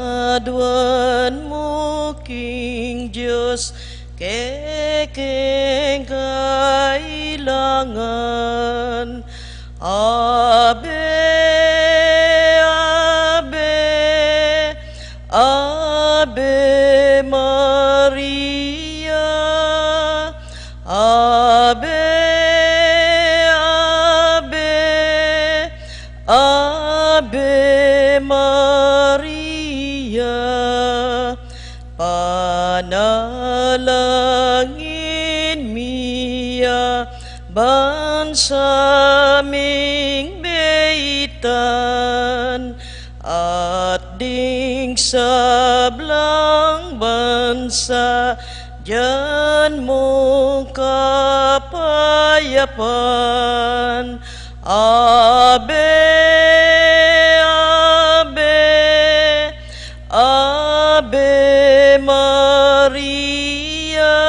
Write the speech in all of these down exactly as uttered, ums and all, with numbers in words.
Aduan mu king Dios kekeng kailangan. Ave, ave, Ave Maria. Ave, ave, Ave Maria. Panalangin mi ya bansa ming beitan, at ding sablang bansa dian mung kapayapan. Ave, ave, Ave Maria.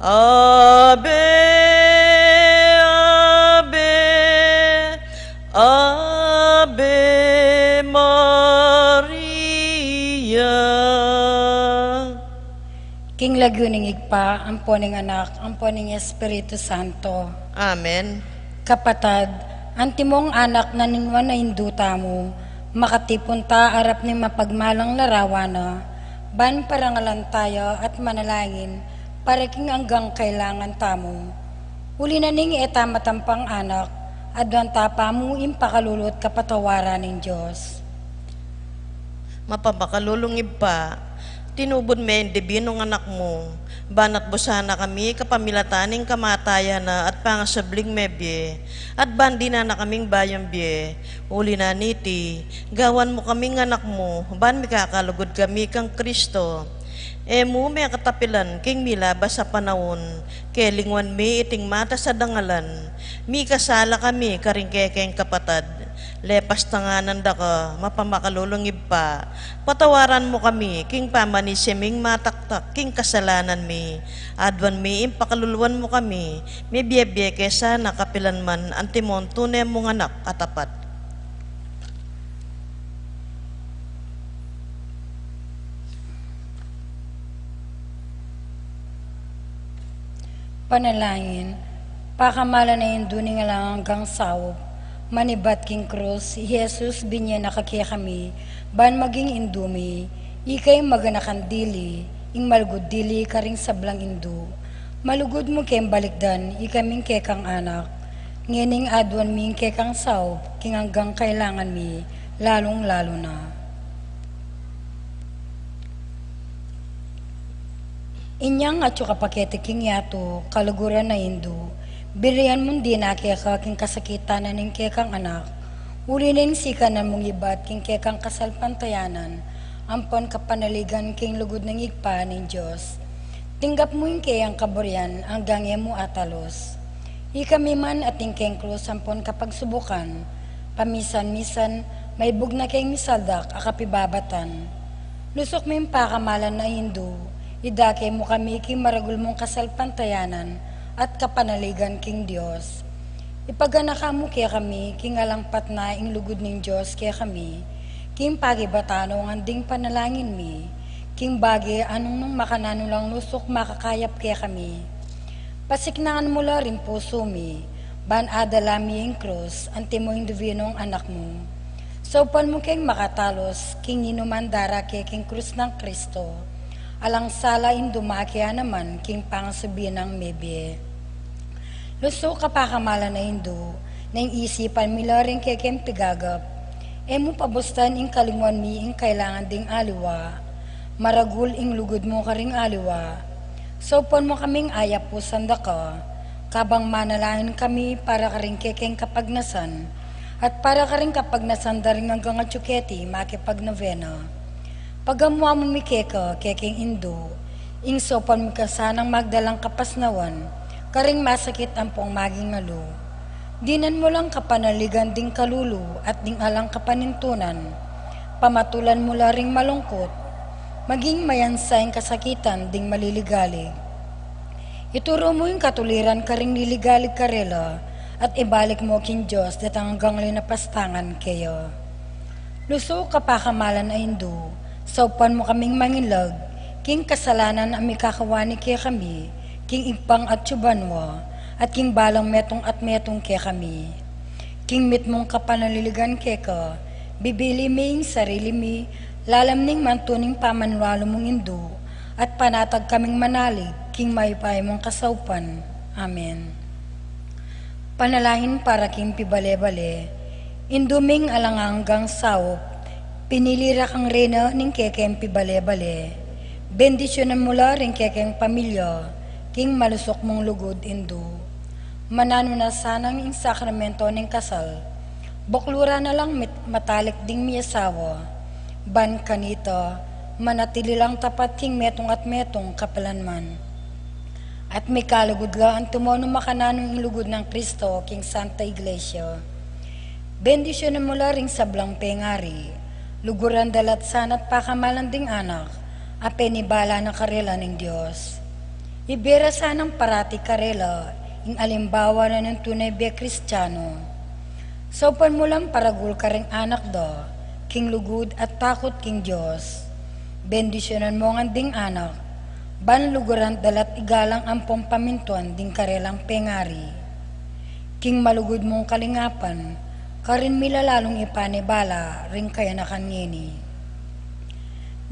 Ave, ave, Ave Maria. King lagyu ning Ibpa, ampo ning Anak, ampo ning Espiritu Santo. Amen. Kapatad, antimong anak na ning nuan a Indu tamu, makatipun ta arap ning mapagmalang larawan na, ban parangalan taya at manalangin para king anggang kailangan tamu. Uli na ning e ta matampang anak, aduan ta pamu ing pakalulu at kapatawaran ning Dios. Mapamakalulung Ibpa, tinubud me ing dibinung Anak mu, ban atbusan na kami kapamilatan ning kamatayan na at pangasubling mebie, at ban dinan na kaming bayung bie. Uli na niti, gawan mu kaming anak mu, ban mikakalugud kami kang Kristo. E mu mekatapilan king milabas a panaun, kelingwan mi iting matas a dangalan, mikasala kami karing kekeng kapatad. Lepas tanganan da ka, mapamakalulung Ibpa, patawaran mu kami king pamanisi ming mataktak king kasalanan mi, aduan mi ing pakaluluan mu kami, mibie-bie ke sana kapilan man antimong tune mung anak a tapat. Panalangin. Pakamalan a Indu ning alang anggang saup, manibat king krus, i Jesus binye na ka kekami, ban maging Indu mi, ika ing maganakan dili, ing malugud dili karing sablang Indu. Malugud mu keng balikdan ikaming kekang anak, ngening aduan mi ing kekang saup king anggang kailangan mi, lalung-lalu na. Inyang atyu ka pa keti king yatu, kaluguran a Indu, birian mung dina keka king kasakitan na ning kekang anak, uli ning sikanan mung ibat king kekang kasalpantayanan, ampon kapanaligan king lugud ning Ibpa ning Dios. Tinggap mu ing keyang kaburian anggang e mu atalus. Ikami man ating keng krus ampon kapagsubukan, pamisan-misan, maibug na keng misaldak a kapibabatan. Lusuk ming pakamalan a Indu, idake mu kami king maragul mung kasalpantayanan at kapanaligan king Dios. Ipaganaka mu kekami king alang patna ing lugud ning Dios kekami, king pagibatan nong anding panalangin mi, king bage a nung makananu lang lusuk makakayap kekami. Pasiknangan mu la ring pusu mi, ban adala mi ing krus, antimo ing dibinung Anak mu. Saupan mu keng makatalus king ninuman darake king krus nang Kristo, alang sala ing dumake a naman king pangasubling mebie. Lusuk a pakamalan a Indu, neng isipan mi la ring kekeng pigagap, e mu pabustan ing kalingwan mi ing kailangan ding aliwa. Maragul ing lugud mu karing aliwa. Saupan mu kaming ayapusan da ka, kabang manalangin kami para karing kekeng kapagnasan, at para karing kapagnasan da ring anggang atyu keti makipagnobena. Pagamuan mu mi keka, kekeng Indu, ing saupan mi ka sanang magdalang kapasnawan karing masakit ampong maging alu. Dinan mu lang kapanaligan ding kalulu at ding alang kapanintunan. Pamatulan mu la ring malungkut, maging mayansa ing kasakitan ding maliligalig. Ituru mu ing katuliran karing liligalig karela, at ibalik mu king Dios detang anggang linapastangan keya. Lusu ka pakamalan a Indu, saupan mu kaming manginlag king kasalanan a mikakawani kekami king Ibpang atsu banua, at king balang metung at metung kekami. King mitmung kapanaliligan keka, bibili mi ing sarili mi lalam ning mantuning pamaniwalu mung Indu, at panatag kaming manalig king mayupaya mung kasaupan. Amen. Panalangin para king pibale-bale. Indu ming alang anggang saup, pinili ra kang reyna ning kekeng pibale-bale. Bendisyunan mu la ring kekeng pamilya king malusuk mung lugud, Indu. Mananu na sanang ing sakramento ning kasal, bukluran na lang mit-, matalik ding miasawa, ban kanita manatili lang tapat king metung at metung kapilanman. At mikalugud la antimo nu makananu ing lugud nang Kristo king Santa Iglesia. Bendisyunan mu la ring sablang pengari, luguran da la at sana't pakamalan ding anak a penibala na karela ning Dios. Ibie ra sanang parati karela ing alimbawa na ning tune bie Kristiano. Saupan mu lang paragul karing anak da king lugud at takut king Dios. Bendisyunan mu ngan ding anak, ban luguran da la't igalang ampong pamintuan ding karelang pengari. King malugud mung kalingapan, karin mi la lalung ipanibala ring kayanakan ngeni.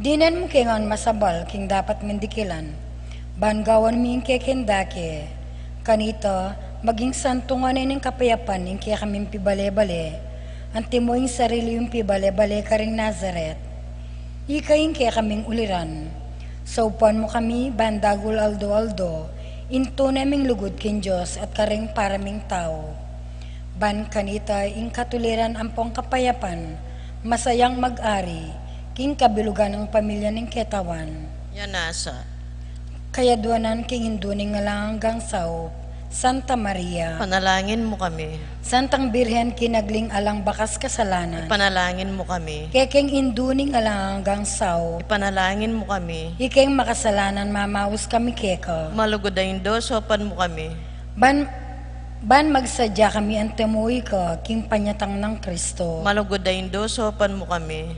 Dinan mu ke ngan masabal king dapat ming dikilan, ban gawan mi ing kekeng dake. Kanita, maging santungan ne ning kapayapan ing kekaming pibale-bale, antimo ing sarili yung pibale-bale karing Nazaret. Ika ing kekaming uliran. Saupan mu kami ban dagul aldo-aldo ing tune ming lugud king Dios at karing para ming tau. Ban kanita ing katuliran ampong kapayapan, masayang mag-ari king kabilugan ning pamilya ning ketawan. Yan nasa. Kayadwanan king Indu ning alang anggang saup, Santa Maria. Panalangin mu kami. Santang Birhen kinagling alang bakas kasalanan. Ipanalangin mu kami. Kekeng Indu ning alang anggang saup. Ipanalangin mu kami. Ikeng makasalanan mamaus kami keka. Malugud a Indu, saupan mu kami. Ban, ban magsadya kami antimo ika king panyatang nang Kristo. Malugud a Indu, saupan mu kami.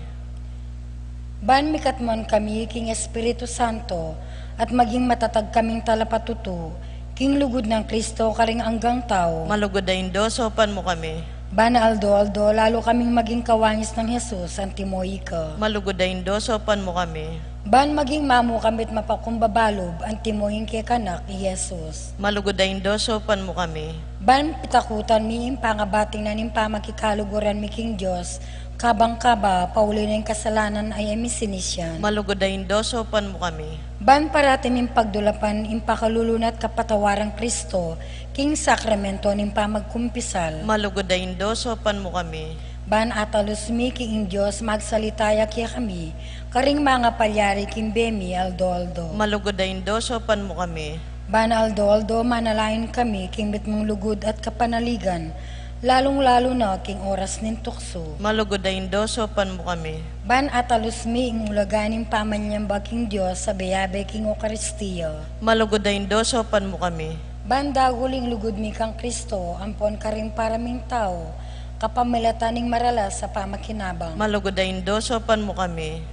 Ban mikatmuan kami king Espiritu Santo, at maging matatag kaming talapatutu king lugud nang Kristo karing anggang tau. Malugud a Indu, saupan mu kami. Ban aldo-aldo lalu kaming maging kawangis nang Jesus antimo ika. Malugud a Indu, saupan mu kami. Ban maging mamu kami't mapakumbaba lub antimo ing kekang anak, i Jesus. Malugud a Indu, saupan mu kami. Ban pitakutan mi ing pangabating na ning pamakikaluguran mi king Dios, kabang kaba, pauli na ing kasalanan a e mi sinisian. Malugud a Indu, saupan mu kami. Ban parati ming pagdulapan ing pakalulu na't kapatawaran Kristo king sakramento ning pamagkumpisal. Malugud a Indu, saupan mu kami. Ban atalus mi king Dios magsalita ya kekami karing mangapalyari king bie mi aldo-aldo. Malugud a Indu, saupan mu kami. Ban aldo-aldo manalangin kami king mitmung lugud at kapanaligan, lalung-lalu na king oras ning tuksu. Malugud a Indu, saupan mu kami. Ban atalus mi ing ulaga ning pamanyamba king Dios a beyabe king Eukaristia. Malugud a Indu, saupan mu kami. Ban dagul ing lugud mi kang Kristo ampon karing para ming tau, kapamilatan ning maralas a pamakinabang. Malugud a Indu, saupan mu kami.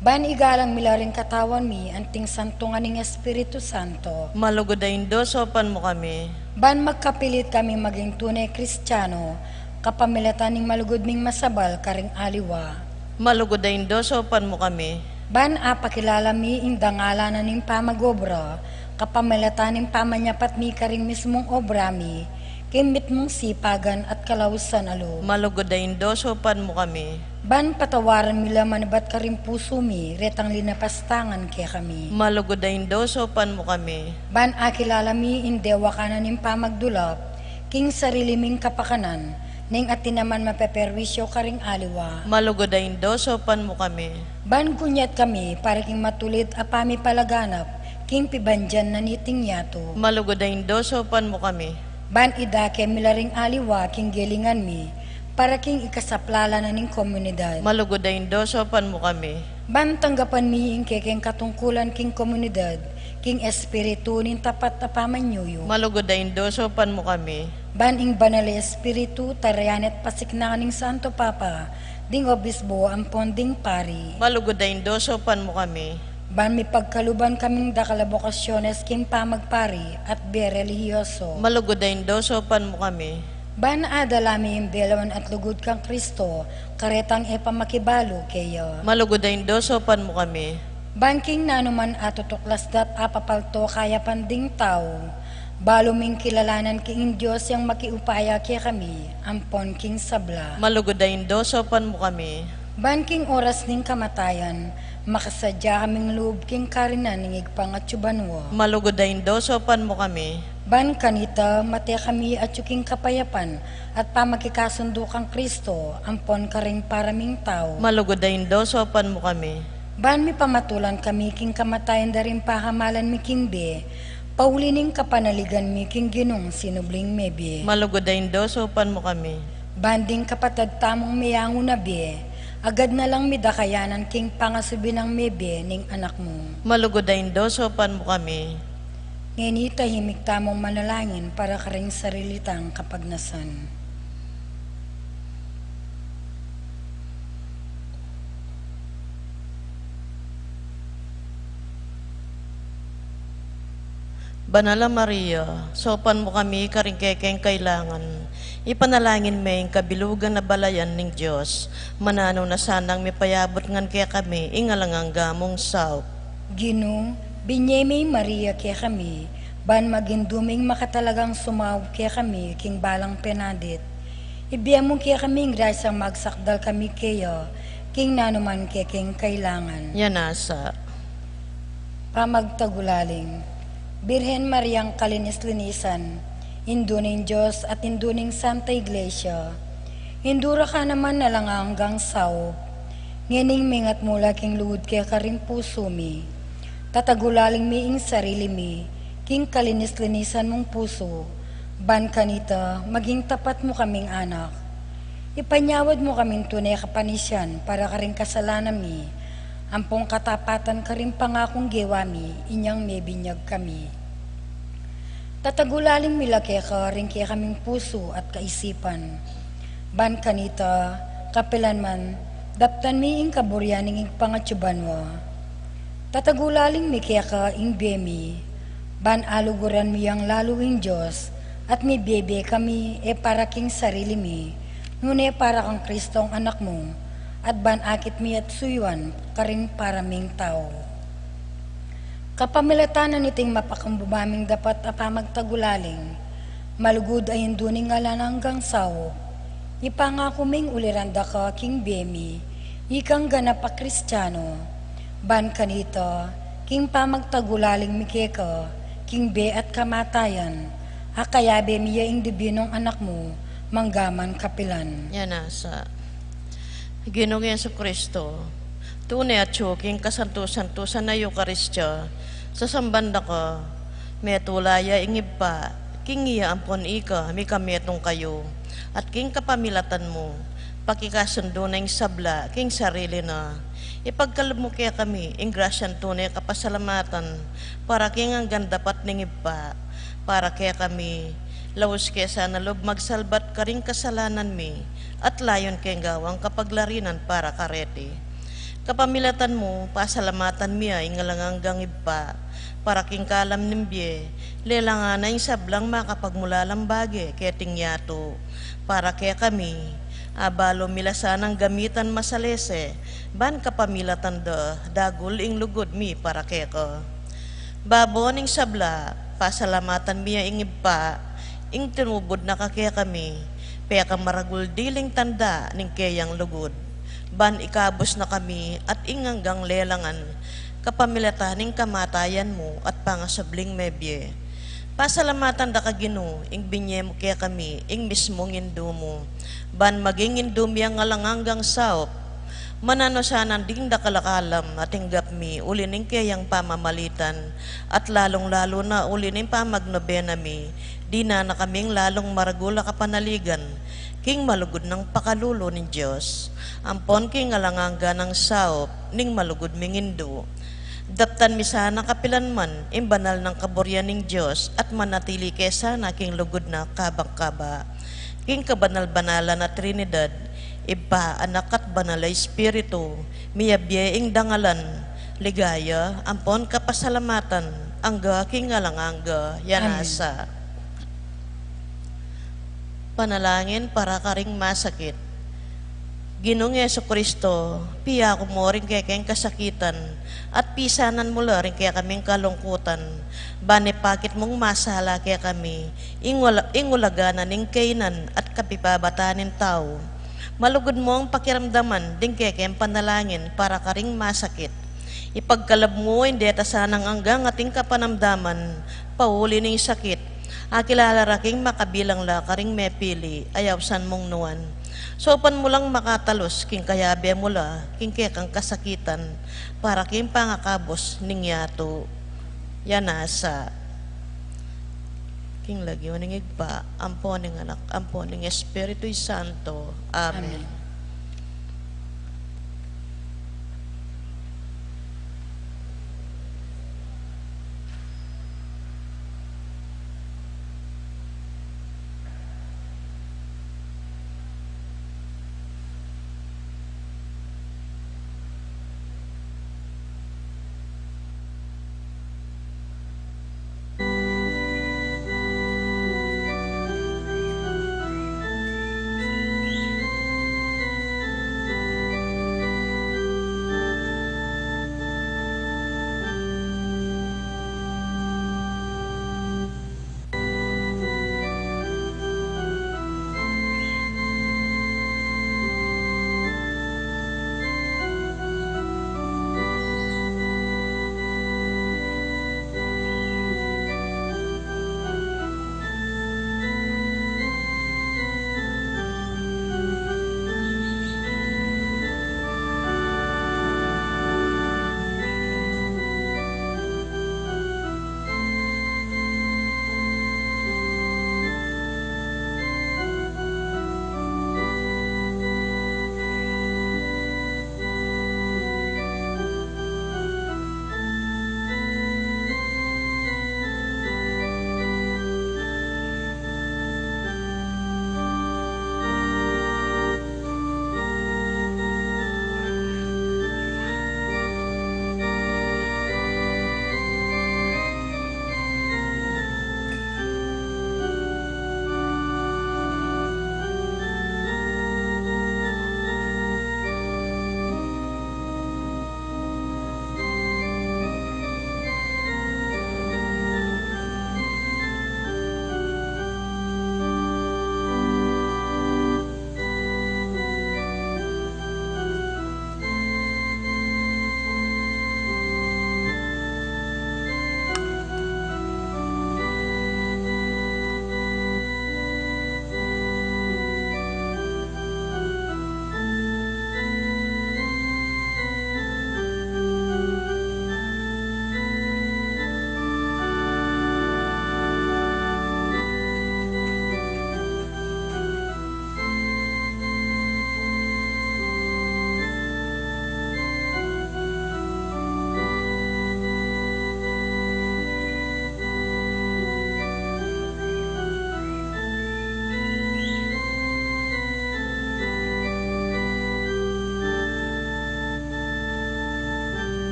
Ban igalang mi la ring katawan mi anting santungan ning Espiritu Santo. Malugud a Indu, saupan mu kami. Ban magkapilit kami maging tune Kristiano, kapamilatan ning malugud ming masabal karing aliwa. Malugud a Indu, saupan mu kami. Ban apakilala mi ing dangalan na ning pamag-obra, kapamilatan ning pamanyapat mi karing mismung obra mi, king mitmung sipagan at kalausan a lub. Malugud a Indu, saupan mu kami. Ban patawaran mi la manibat karing pusu mi retang linapastangan kekami. Malugud a Indu, saupan mu kami. Ban akilala mi ing dewakan na ning pamagdulap king sarili ming kapakanan, neng atin naman mapeperwisyo karing aliwa. Malugud a Indu, saupan mu kami. Ban gunyat kami para king matulid a pamipalaganap king pibandian na niting yatu. Malugud a Indu, saupan mu kami. Ban idake mi la ring aliwa king gelingan mi para king ikasaplala na ning komunidad. Malugud a Indu, saupan mu kami. Ban tanggapan mi ing kekeng katungkulan king komunidad king espiritu ning tapat a pamanyuyu. Malugud a Indu, saupan mu kami. Ban ing Banal a Espiritu, tarian at pasiknangan ning Santo Papa, ding obispo ampon ding pari. Malugud a Indu, saupan mu kami. Ban mipagkaluban kaming dakal a bokasyones king pamagpari at bie relihiyoso. Malugud a Indu, saupan mu kami. Ban adala mi ing belawan at lugud kang Kristo, karetang e pa makibalu keya. Malugud a Indu, saupan mu kami. Ban king nanuman a tutuklas dat apapalto kayapan ding tau, balu ming kilalanan king Dios yang makiupaya kekami ampon king sabla. Malugud a Indu, saupan mu kami. Ban king oras ning kamatayan, makasadya kaming lub king karinan ning Ibpang atsu banua. Malugud a Indu, saupan mu kami. Ban kanita, mate kami atsu king kapayapan at pamakikasundu kang Kristo ampon karing para ming tau. Malugud a Indu, saupan mu kami. Ban mipamatulan kami king kamatayan da ring pakamalan mi king bie, pauli ning kapanaligan mi king Ginung sinubling mebie. Malugud a Indu, saupan mu kami. Ban ding kapatad tamung meyangu na bie, agad na lang midakayanan king pangasubi nang mebie ning Anak mu. Malugud a Indu, saupan mu kami. Ngeni tahimik tamung manalangin para karing sarili tang kapagnasan. Banal a Maria, saupan mu kami karing kekeng kailangan. Ipanalangin me ing kabilugan a balayan ning Dios. Mananu na sanang mipayabut ngan kekami ing alang angga mung saup. Ginu, binie me ing Maria kekami, ban maging duming makatalagang sumaup kekami king balang penadit. Ibie mu kekami ing grasyang magsakdal kami keya king nanuman kekeng kailangan. Nya nasa. Pamagtagulaling. Birhen Mariang kalinis-linisan, Indu ning Dios at Indu ning Santa Iglesia, Indu ra ka naman alang anggang saup, ngening mingat mu la king lugud keka ring pusu mi. Tatagulaling mi ing sarili mi king kalinis-linisan mung pusu, ban kanita maging tapat mu kaming anak. Ipanyawad mu kaming tune kapanisian para karing kasalanan mi, ampong katapatan karing pangakung gewa mi inyang mebinyag kami. Tatagulaling mi la keka ring kekaming pusu at kaisipan. Ban kanita, kapilan man, daptan mi ing kaburian ning Ibpang atsu banua. Tatagulaling mi keka ing bie mi, ban aluguran mi yang lalu ing Dios, at mibie-bie kami e para king sarili mi, nune para kang Kristong Anak mu, at ban akit mi at suyuan karing para ming tau. Kapamilatan na niting mapakumbaba ming dapat a pamagtagulaling, malugud a Indu ning alang anggang saup, ipangaku ming uliran da ka king bie mi, ikang ganap a Kristiano, ban kanita, king pamagtagulaling mi keka, king bie at kamatayan, akayabe mi ya ing dibinung Anak mu, manggaman kapilan. Nya nasa. Ginung Jesucristo, tune atsu king kasantu-santusan a Eukaristia, sasamban da ka, metula ya ing Ibpa, king iya ampon ika mikametung kayu, at king kapamilatan mu, pakikasundu na ing sabla king sarili na. Ipagkalub mu kekami ing grasyang tune kapasalamatan para king anggang dapat ning Ibpa, para kekami, laus ke sana lub magsalbat karing kasalanan mi, at layun keng gawang kapaglarinan para kareti. Kapamilatan mu, pasalamatan mi ya ing alang anggang Ibpa, para king kalam ning bie, lelangan na ing sablang makapagmulalang bage keting yatu, para kekami, abalu mi la sanang gamitan masalese, ban kapamilatan da, dagul ing lugud mi para keka. Babo ning sabla, pasalamatan mi ya ing Ibpa, ing tinubud na ka kekami, pekamaragul diling tanda ning keyang lugud, ban ikabus na kami at ing anggang lelangan, kapamilatan ning kamatayan mu at pangasubling mebie. Pasalamatan da ka Ginu, ing binie mu kekami ing mismung Indu mu, ban maging Indu mi yang alang anggang saup. Mananu sana ding dakal a kalam a tinggap mi uli ning keyang pamamalitan, at lalung-lalu na uli ning pamagnobena mi, dinan na kaming lalung maragul a kapanaligan king malugud nang pakalulu ning Dios, ampon king alang angga nang saup ning malugud ming Indu. Daptan mi sana kapilan man ing banal nang kaburian ning Dios at manatili ke sana king lugud na kabang kaba. King kabanal-banalan a Trinidad, Ibpa, Anak, at Banal a Espiritu, miyabie ing dangalan, ligaya, ampon kapasalamatan, angga king alang angga. Amen. Yanasa. Panalangin para karing masakit. Ginung Jesucristo, piyaku mu ring kekeng kasakitan, at pisanan mu la ring kekaming kalungkutan, bang pakit mung masala kekami, ing ula-, ing ulaga na ning kainan at kapibabatan ning tau. Malugud mung pakiramdaman ding kekeng panalangin para karing masakit. Ipagkalub mu ing deta sanang anggang ating kapanamdaman, pauli ning sakit. Akilala ra king makabilang la karing mepili, a ausan mung nuan. Saupan mu lang makatalus king kayabe mu la, king kekang kasakitan, para king pangakabus ning yatu. Yanasa. King lagyu ning Ibpa, ampo ning Anak, ampo ning Espiritu Santo. Amen. Amen.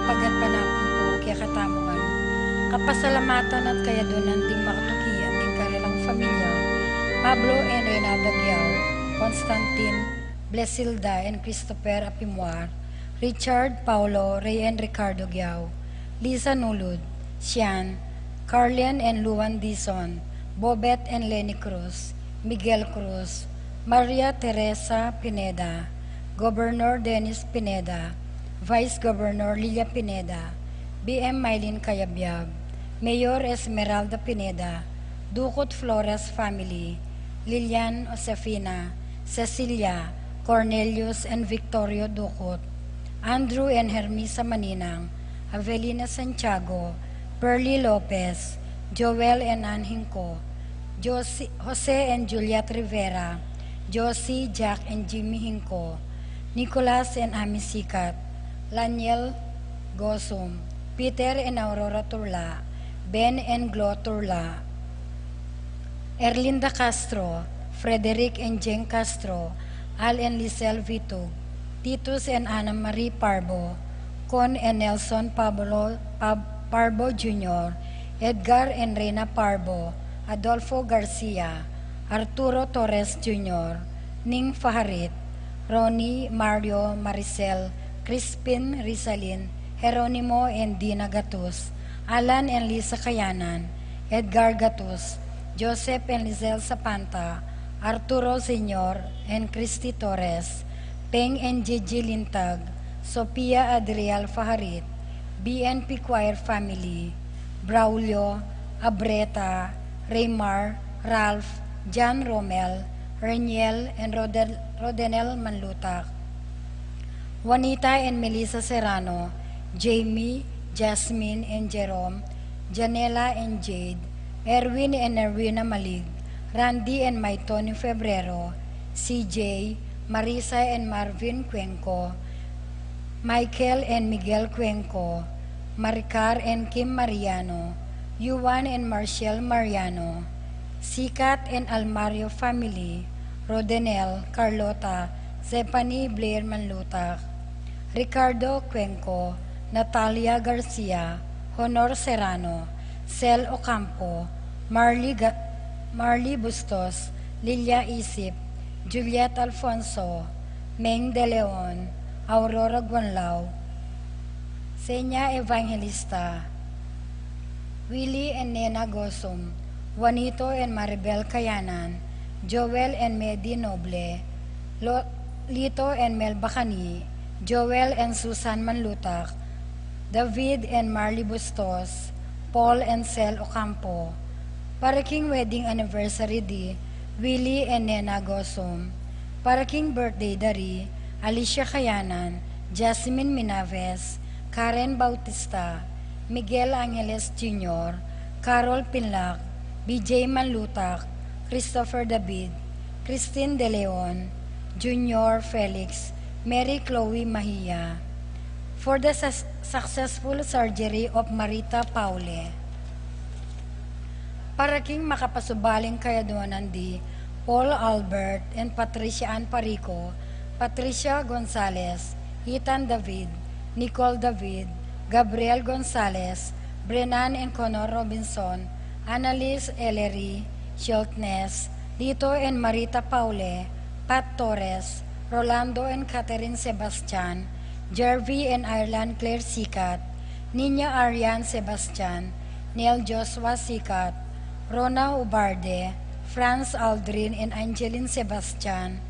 Pagat pa naman pu kekatamu ngan kapasalamatan at kayaduanan ding makatukian ding karelang pamilya, Pablo and Reynalda Guiao, Constantine, Blesilda and Christopher Apimuar, Richard, Paulo, Rey and Ricardo Guiao, Lisa Nulud, Sian, Carlin and Luan Dizon, Bobet and Lenny Cruz, Miguel Cruz, Maria Teresa Pineda, Governor Dennis Pineda, Vice Governor Lilia Pineda, B M Mylene Cayabyab, Mayor Esmeralda Pineda, Ducut Flores family, Lilian, Josefina, Cecilia, Cornelius and Victorio Ducut, Andrew and Hermisa Maninang, Avelina Santiago, Pearly Lopez, Joel and Ann Hinco, Josie, Jose and Juliet Rivera, Josie, Jack and Jimmy Hinco, Nicolas and Ami Sikat, Laniel Gosum, Peter and Aurora Turla, Ben and Glo Turla, Erlinda Castro, Frederick and Jane Castro, Al and Lisel Vitug, Titus and Ana Marie Parbo, Con and Nelson Pablo, Pab-, Parbo Junior, Edgar and Reina Parbo, Adolfo Garcia, Arturo Torres Junior, Ning Fajarit, Ronnie, Mario, Maricel, Crispin, Rizalin, Jeronimo and Dina Gatus, Alan and Lisa Kayanan, Edgar Gatus, Joseph and Lizelle Sapanta, Arturo Senior and Christy Torres, Peng and Gigi Lintag, Sophia Adriel Fajarit, B N P Choir family, Braulio, Abreta, Raymar, Ralph, John Romel, Reniel and Rodel-, Rodenel Manlutak, Juanita and Melissa Serrano, Jamie, Jasmine and Jerome, Janela and Jade, Erwin and Erwina Malig, Randy and Maitoni Febrero, C J, Marisa and Marvin Cuenco, Michael and Miguel Cuenco, Maricar and Kim Mariano, Yuan and Marshall Mariano, Sikat and Almario family, Rodenel, Carlota, Zephanie Blair Manlutak, Ricardo Cuenco, Natalia Garcia, Honor Serrano, Sel Ocampo, Marley Ga-, Marley Bustos, Lilia Isip, Juliet Alfonso, Meng De Leon, Aurora Guanlao, Senya Evangelista, Willie and Nena Gosum, Juanito and Maribel Kayanan, Joel and Medi Noble, Lo-, Lito and Mel Bacani, Joel and Susan Manlutak, David and Marley Bustos, Paul and Sel Ocampo. Para king wedding anniversary di Willie and Nena Gosum. Para king birthday da ri Alicia Kayanan, Jasmine Minaves, Karen Bautista, Miguel Angeles Junior, Carol Pinlac, B J Manlutak, Christopher David, Christine De Leon, Junior Felix, Mary Chloe Mahia. For the sus-, successful surgery of Marita Paule. Para king makapasubaling kayaduanan di Paul Albert and Patricia Ann Parico, Patricia Gonzalez, Ethan David, Nicole David, Gabriel Gonzalez, Brennan and Connor Robinson, Annalise Ellery, Schiltness, Lito and Marita Paule, Pat Torres, Rolando and Catherine Sebastian, Jervy and Ireland Claire Sikat, Nina Arian Sebastian, Neil Joshua Sikat, Rona Ubarde, Franz Aldrin and Angeline Sebastian,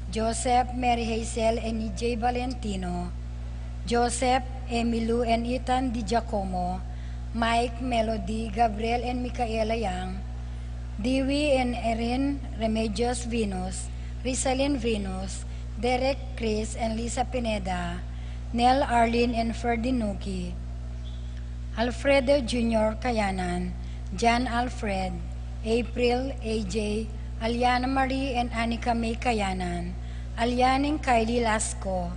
Joseph, Mary Hazel and E J Valentino, Joseph, Emilu and Ethan Di Giacomo, Mike, Melody, Gabriel and Micaela Yang, Dewey and Erin Remedios Venus, Rizalin Venus, Derek, Chris and Lisa Pineda, Nel, Arlene and Ferdy Nuki, Alfredo Junior Kayanan, John Alfred, April, A J, Aliana Marie and Anika May Kayanan, Alianing Kylie Lasco,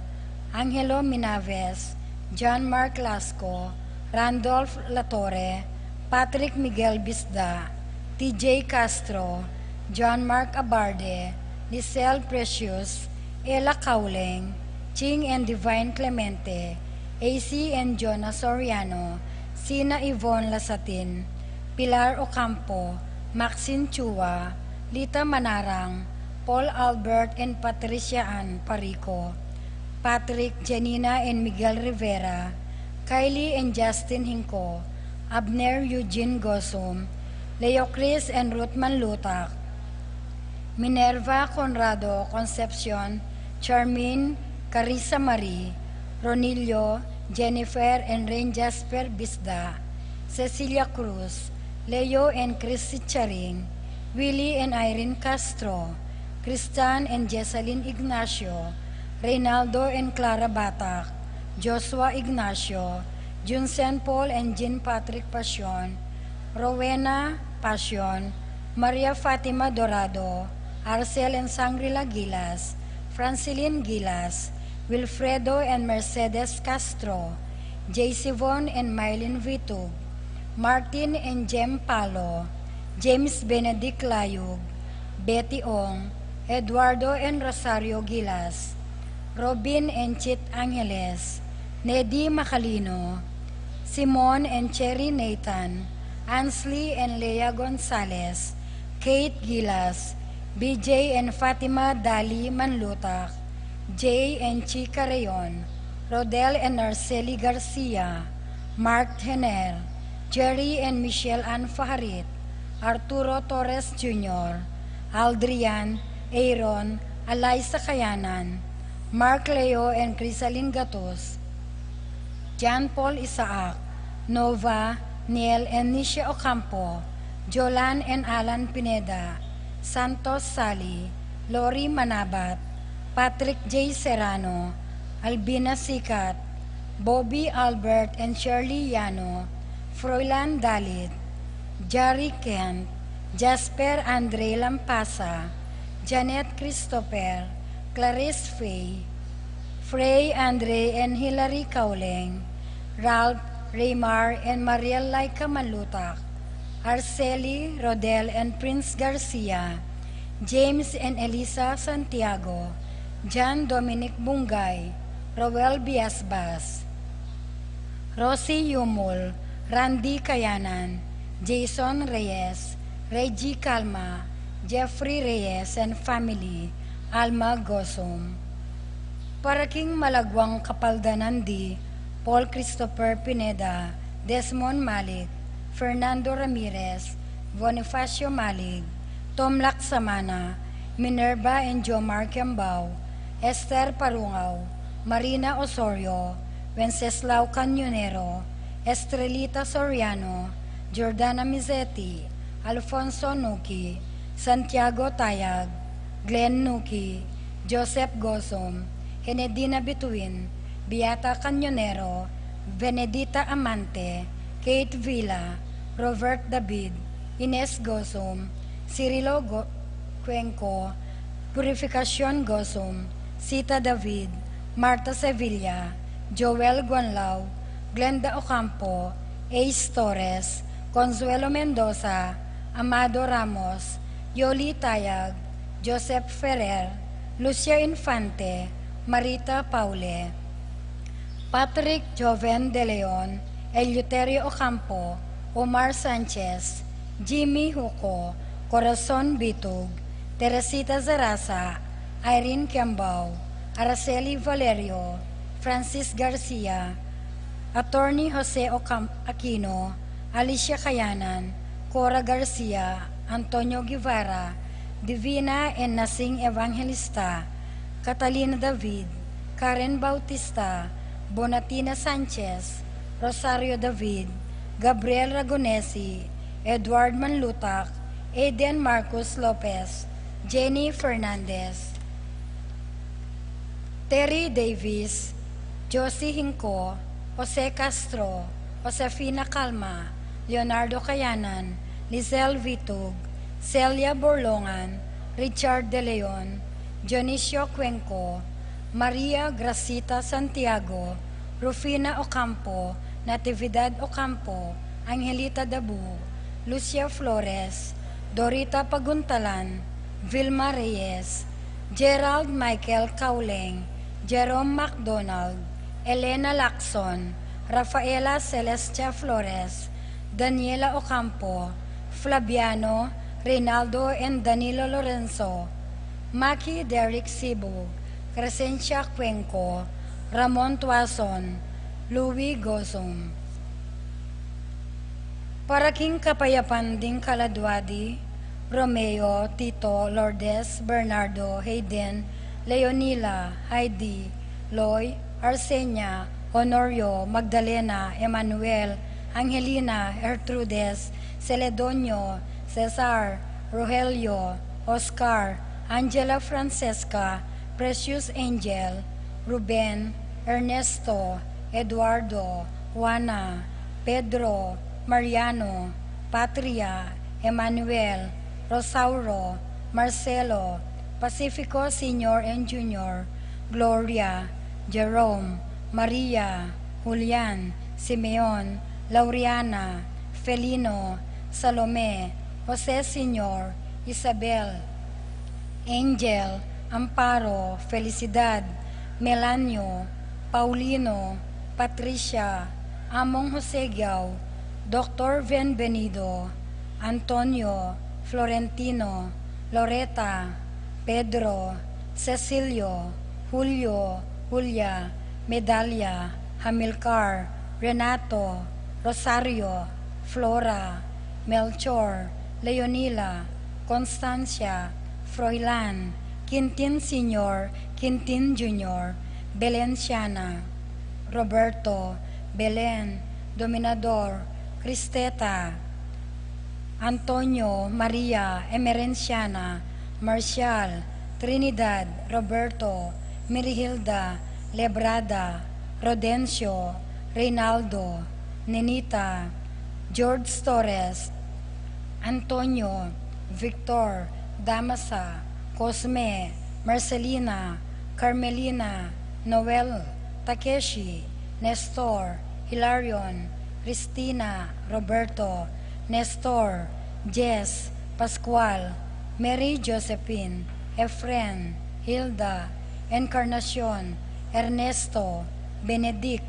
Angelo Minaves, John Mark Lasco, Randolph Latorre, Patrick Miguel Bisda, T J Castro, John Mark Abarde, Lisel Precious, Ella Cauleng, Ching and Divine Clemente, A C and Jonah Soriano, Sina Yvonne Lasatin, Pilar Ocampo, Maxine Chua, Lita Manarang, Paul Albert and Patricia Ann Parico, Patrick, Janina and Miguel Rivera, Kylie and Justin Hinco, Abner Eugene Gosum, Leo Chris and Ruth Manlutak, Minerva Conrado Concepcion, Charmaine Carissa Marie, Ronilio, Jennifer and Rain Jasper Bisda, Cecilia Cruz, Leo and Chrissy Charing, Willie and Irene Castro, Christian and Jessalyn Ignacio, Reynaldo and Clara Batak, Joshua Ignacio, Junsen Paul and Jean Patrick Pasion, Rowena Pasion, Maria Fatima Dorado, Arcel and Sangrila Gilas, Francilin Gilas, Wilfredo and Mercedes Castro, J C Von and Mylene Vitug, Martin and Jem Palo, James Benedict Layug, Betty Ong, Eduardo and Rosario Gilas, Robin and Chit Angeles, Nedi Macalino, Simon and Cherry Nathan, Ansley and Lea Gonzalez, Kate Gilas, B J and Fatima Dali Manlutak, Jay and Chica Rayon, Rodel and Arceli Garcia, Mark Hener, Jerry and Michelle Ann Faharit, Arturo Torres Junior, Aldrian, Aaron, Alaisa Kayanan, Mark Leo and Crisalin Gatus, John Paul Isaac, Nova, Niel and Nisha Ocampo, Jolan and Alan Pineda, Santos Sali, Lori Manabat, Patrick J Serrano, Albina Sikat, Bobby Albert and Shirley Yano, Froilan Dalit, Jari Kent, Jasper Andre Lampasa, Janet Christopher, Clarice Fay, Frey Andre and Hilary Kauleng, Ralph, Raymar and Mariel Laika Manlutak, Arceli, Rodel and Prince Garcia, James and Elisa Santiago, John Dominic Bungay, Roel Biasbas, Rosie Yumul, Randy Kayanan, Jason Reyes, Reggie Calma, Jeffrey Reyes and family, Alma Gosum. Para king malaguang kapaldanan di Paul Christopher Pineda, Desmond Malik, Fernando Ramirez, Bonifacio Malik, Tom Laksamana, Minerva and Jomar Kembao, Esther Parungaw, Marina Osorio, Wenceslao Cañonero, Estrelita Soriano, Jordana Mizetti, Alfonso Nuki, Santiago Tayag, Glenn Nuki, Joseph Gosum, Henedina Bituin, Beata Cañonero, Benedita Amante, Kate Villa, Robert David, Ines Gosum, Cirilo Go-, Cuenco, Purificacion Gosum, Sita David, Marta Sevilla, Joel Guanlao, Glenda Ocampo, Ace Torres, Consuelo Mendoza, Amado Ramos, Yoli Tayag, Joseph Ferrer, Lucia Infante, Marita Paule, Patrick Joven De Leon, Eleuterio Ocampo, Omar Sanchez, Jimmy Huco, Corazon Bitug, Teresita Zaraza, Irene Kembao, Araceli Valerio, Francis Garcia, Attorney Jose Ocam-, Aquino, Alicia Kayanan, Cora Garcia, Antonio Guevara, Divina and Nasing Evangelista, Catalina David, Karen Bautista, Bonatina Sanchez, Rosario David, Gabriel Ragonesi, Edward Manlutak, Aiden Marcos Lopez, Jenny Fernandez, Terry Davis, Josie Hinco, Jose Castro, Josefina Calma, Leonardo Kayanan, Lizelle Vitug, Celia Borlongan, Richard De Leon, Dionisio Cuenco, Maria Gracita Santiago, Rufina Ocampo, Natividad Ocampo, Angelita Dabu, Lucia Flores, Dorita Paguntalan, Vilma Reyes, Gerald Michael Kauleng, Jerome MacDonald, Elena Lacson, Rafaela Celestia Flores, Daniela Ocampo, Flaviano, Reynaldo and Danilo Lorenzo, Maki Derrick Sibu, Crescencia Cuenco, Ramon Tuason, Louis Gozum. Para king kapayapan ding kaladua di, Romeo, Tito, Lourdes, Bernardo, Hayden, Leonila, Heidi, Loy, Arsenia, Honorio, Magdalena, Emmanuel, Angelina, Gertrudes, Celedonio, Cesar, Rogelio, Oscar, Angela, Francesca, Precious, Angel, Ruben, Ernesto, Eduardo, Juana, Pedro, Mariano, Patria, Emmanuel, Rosauro, Marcelo, Pacifico Senior and Junior, Gloria, Jerome, Maria, Julian, Simeon, Laureana, Felino, Salome, Jose Senior, Isabel, Angel, Amparo, Felicidad, Melanio, Paulino, Patricia, Among Jose Giao, Doctor Venvenido, Antonio, Florentino, Loreta, Pedro, Cecilio, Julio, Julia, Medalia, Hamilcar, Renato, Rosario, Flora, Melchor, Leonila, Constancia, Froilan, Quintin Senior, Quintin Junior, Belenciana, Roberto, Belen, Dominador, Cristeta, Antonio, Maria, Emerenciana, Marcial, Trinidad, Roberto, Mirihilda, Lebrada, Rodencio, Reynaldo, Nenita, George Torres, Antonio, Victor, Damasa, Cosme, Marcelina, Carmelina, Noel, Takeshi, Nestor, Hilarion, Cristina, Roberto, Nestor, Jess, Pascual, Mary Josephine, Efren, Hilda, Encarnacion, Ernesto, Benedict,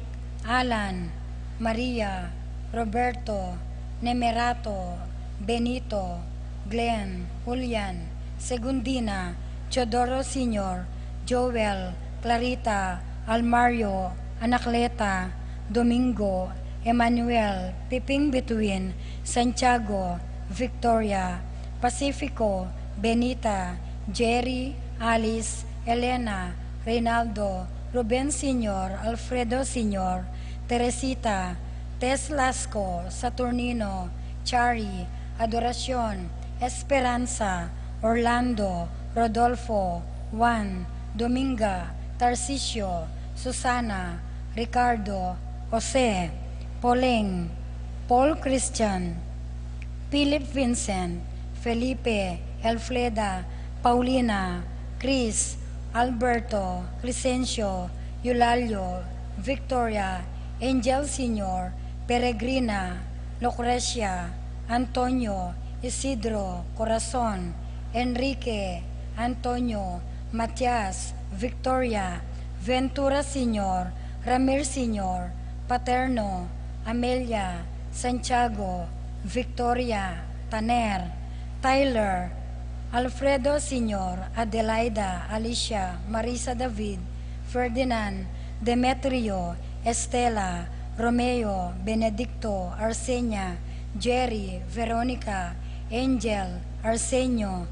Alan, Maria, Roberto, Nemerato, Benito, Glenn, Julian, Segundina, Teodoro Senior, Joel, Clarita, Almario, Anacleta, Domingo, Emmanuel, Piping Bituin, Santiago, Victoria, Pacifico, Benita, Jerry, Alice, Elena, Reynaldo, Ruben Senior, Alfredo Senior, Teresita, Tess Lasco, Saturnino, Chari, Adoracion, Esperanza, Orlando, Rodolfo, Juan, Dominga, Tarcisio, Susana, Ricardo, Jose, Poleng, Paul Christian, Philip Vincent, Felipe, Elfreda, Paulina, Chris, Alberto, Crescencio, Eulalio, Victoria, Angel Senior, Peregrina, Lucrecia, Antonio, Isidro, Corazon, Enrique, Antonio, Matias, Victoria, Ventura Senior, Ramir Senior, Paterno, Amelia, Santiago, Victoria, Taner, Tyler, Alfredo Senior, Adelaida, Alicia, Marisa David, Ferdinand, Demetrio, Estela, Romeo, Benedicto, Arsenia, Jerry, Veronica, Angel, Arsenio,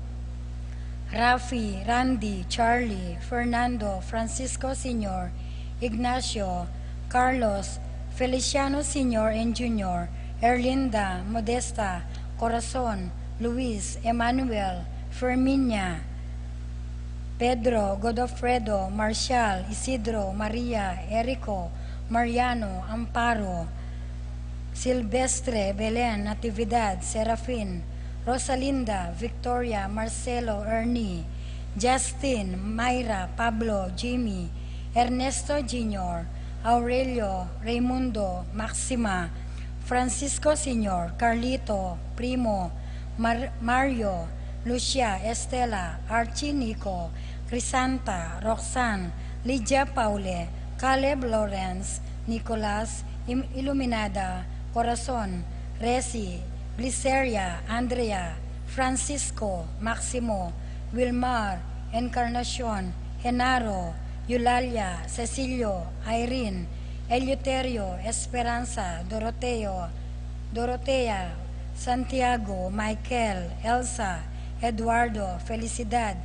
Rafi, Randy, Charlie, Fernando, Francisco Senior, Ignacio, Carlos, Feliciano Senior and Junior, Erlinda, Modesta, Corazon, Luis, Emmanuel, Ferminia, Pedro, Godofredo, Marcial, Isidro, Maria, Erico, Mariano, Amparo, Silvestre, Belen, Natividad, Serafin, Rosalinda, Victoria, Marcelo, Ernie, Justin, Myra, Pablo, Jimmy, Ernesto Junior, Aurelio, Raimundo, Maxima, Francisco Senior, Carlito, Primo, Mar-, Mario, Lucia, Estela, Archie, Nico, Crisanta, Roxanne, Lydia, Paule, Caleb Lawrence, Nicolas, Im-, Iluminada, Corazon, Resi, Gliceria, Andrea, Francisco, Maximo, Wilmar, Encarnacion, Genaro, Eulalia, Cecilio, Irene, Eleuterio, Esperanza, Doroteo, Dorotea, Santiago, Michael, Elsa, Eduardo, Felicidad,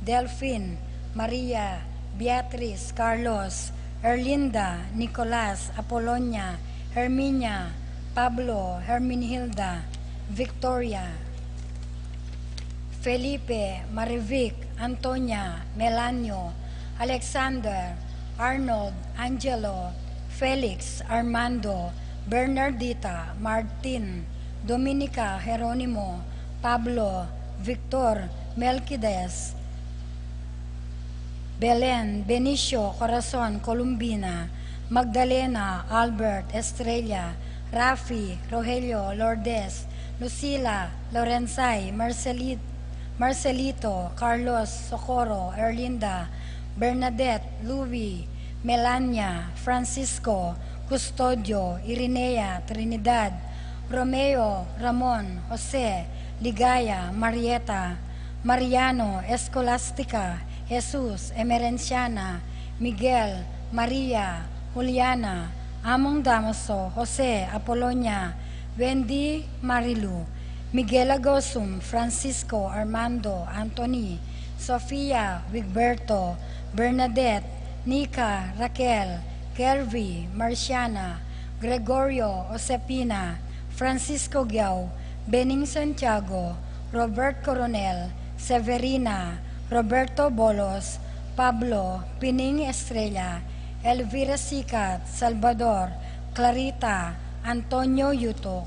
Delfin, Maria, Beatriz, Carlos, Erlinda, Nicolas, Apolonia, Herminia, Pablo, Herminhilda, Victoria, Felipe, Marivic, Antonia, Melanio, Alexander, Arnold, Angelo, Felix, Armando, Bernardita, Martin, Dominica, Jeronimo, Pablo, Victor, Melquides, Belen, Benicio, Corazon, Columbina, Magdalena, Albert, Estrella, Rafi, Rogelio, Lourdes, Lucila, Lorenzai, Marcelit-, Marcelito, Carlos, Socorro, Erlinda, Bernadette, Louis, Melania, Francisco, Custodio, Irinea, Trinidad, Romeo, Ramon, Jose, Ligaya, Marieta, Mariano, Escolastica, Jesus, Emerenciana, Miguel, Maria, Juliana, Among Damaso, Jose, Apolonia, Wendy, Marilu, Miguel Agosum, Francisco, Armando, Anthony, Sofia, Wigberto, Bernadette, Nica, Raquel, Kervy, Marciana, Gregorio, Josepina, Francisco Giao, Bening Santiago, Robert Coronel, Severina, Roberto Bolos, Pablo, Pining Estrella, Elvira Sikat, Salvador, Clarita, Antonio Yutok,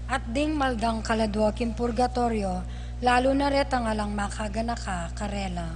at ding maldang kaladua king purgatorio, lalu na retang alang makaganaka karela.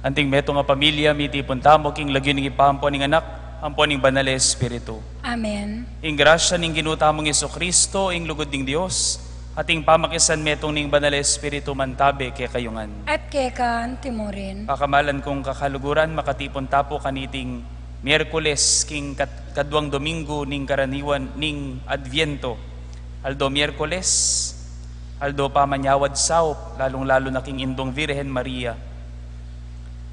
Anting metung a pamilya, mitipun tamu king lagyu ning Ibpa, ampo ning Anak, ampo ning Banal a Espiritu. Amen. Ing grasya ning Ginu tamung Jesucristo, ing lugud ning Dios, at ing pamakisanmetung ning Banal a Espiritu mantabe kekayu ngan. At keka naman murin. Pakamalan kung kakaluguran, makatipun tamu kaniting Miyerkules, king kat-, kaduang Dominggu ning karaniwan ning Adviento. Aldo Miyerkules, aldo pamanyawad saup, lalung-lalu na king Indung Virgen Maria.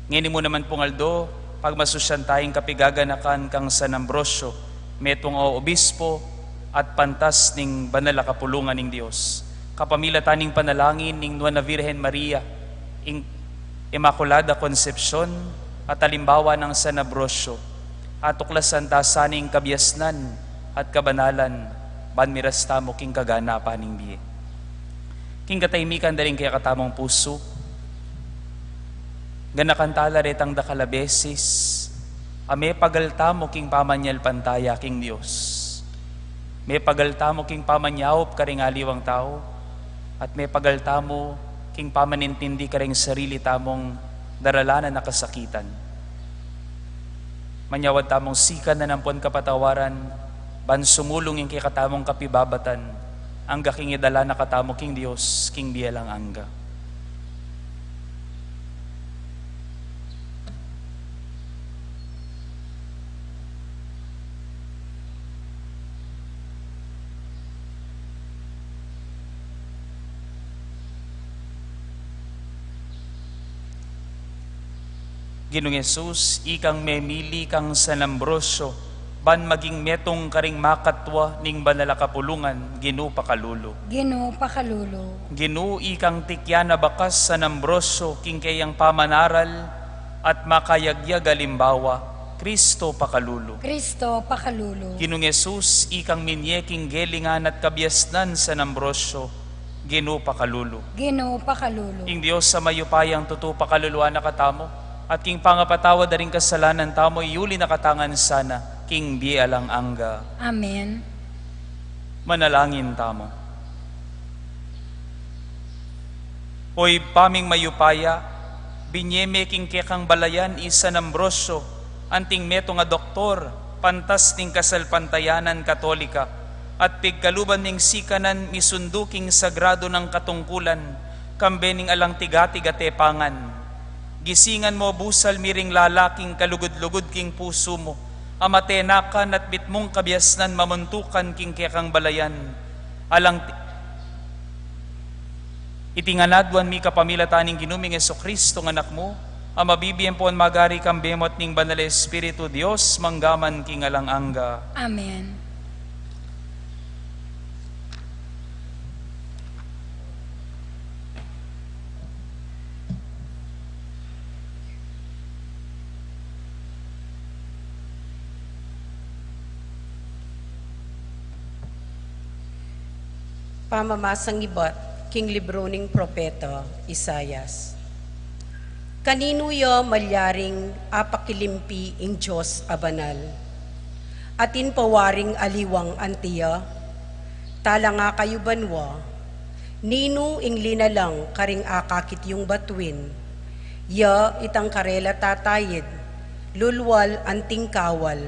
Ngeni mu naman pung aldo, pagmasusyan taya ing kapigaganakan kang San Ambrosio, metung a obispo at pantas ning banal a kapulungan ning Dios. Kapamilatan ning panalangin ning Nuan a Virgen Maria, ing Inmaculada Concepcion, at alimbawa nang San Ambrosio, atuklasan ta sana ing kabiasnan at kabanalan, ban miras tamu king kaganapan ning bie. King katahimikan da ring kekatamung pusu, ganakan tala retang dakal a beses a mepagal tamu king pamanyalpantaya king Dios. Mepagal tamu king pamanyaup karing aliwang tau, at mepagal tamu king pamanintindi karing sarili tamung daralanan a kasakitan. Manyawad tamung sikanan ampon kapatawaran, ban sumulung ing kekatamung kapibabatan, angga king idala na katamu king Dios, king bie alang angga. Ginung Jesus, ikang memili kang San Ambrosio, ban maging metung karing makatua ning banal a kapulungan, Ginu pakalulu. Ginu pakalulu. Ginu, ikang tikyan a bakas San Ambrosio, king keyang pamanaral at makayagyag alimbawa, Kristo pakalulu. Kristo pakalulu. Ginung Jesus, ikang minye king gelingan at kabiasnan San Ambrosio, Ginu pakalulu. Ginu pakalulu. Ing Dios a mayupayang tutu pakaluluan na katamu, at king pangapatawad da ring kasalanan tamu, iyuli na katamu ngan sana king bie alang angga. Amen. Manalangin tamu. O Ibpa ming mayupaya, binye me king kekang balayan i San Ambrosio, anting metung a doktor, pantas ning kasalpantayanan Katolika, at pigkaluban ning sikanan misundu king sagradu nang katungkulan, kambe ning alang tigatig a tepangan. Gisingan mu, busal mi ring lala king kalugud-lugud king pusu mu, a matenakan at mitmung kabiasnan mamuntukan king kekang balayan. Alang ti-, iti ngan aduan mi kapamilatan ning Ginu ming Jesucristo nga Anak mu, a mabibie ampon magari kambe mu at ning Banal a Espiritu, Dios, mangga man king alang angga. Amen. Pamamasang ibat king libru ning propeta Isaias. Kaninu ya malyaring apakilimpi ing Dios a banal? Atin pa waring aliwang anti ya? Talanga kayu banua, ninu ing linalang karing akakit yung batuin? Ya itang karela tatayid, lulwal anting kawal.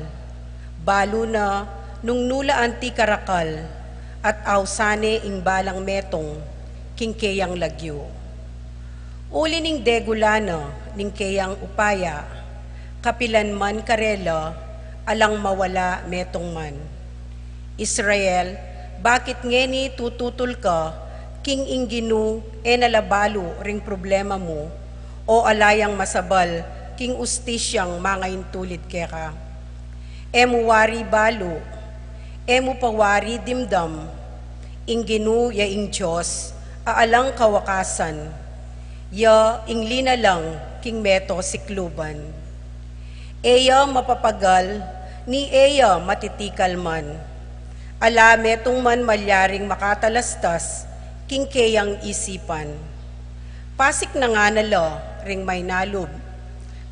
Balu na nung nu la anti karakal, at ausan ne ing balang metung king keyang lagyu. Uli ning degula na ning keyang upaya, kapilan man karela, alang mawala metung man. Israel, bakit ngeni tututul ka king ing Ginu e na la balu ring problema mu, o ala yang masabal king ustisyang mangaintulid keka? E mu wari balu, e mu pa wari dimdam, ing Ginu ya ing Dios a alang kawakasan, ya ing linalang king meto sikluban. E ya mapapagal, ni e ya matitikal man. Ala metung man malyaring makatalastas king keyang isipan. Pasik na ngana la ring mainalub,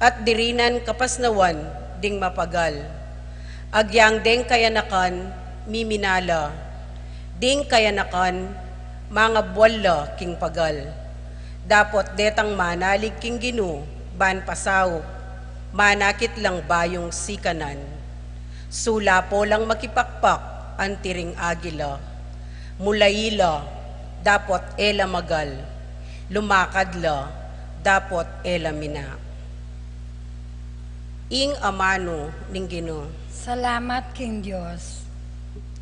at dirinan kapasnawan ding mapagal. Agyang deng kayanakan miminala, ding kayanakan mangabual la king pagal. Dapot detang manalig king Ginu Ban pasaup, manakit lang bayung sikanan. Sulapo lang makipakpak anti ring agila. Mulayi la, dapot e la magal. Lumakad la, dapot e la mina. Ing amanu ning Ginu. Salamat king Dios.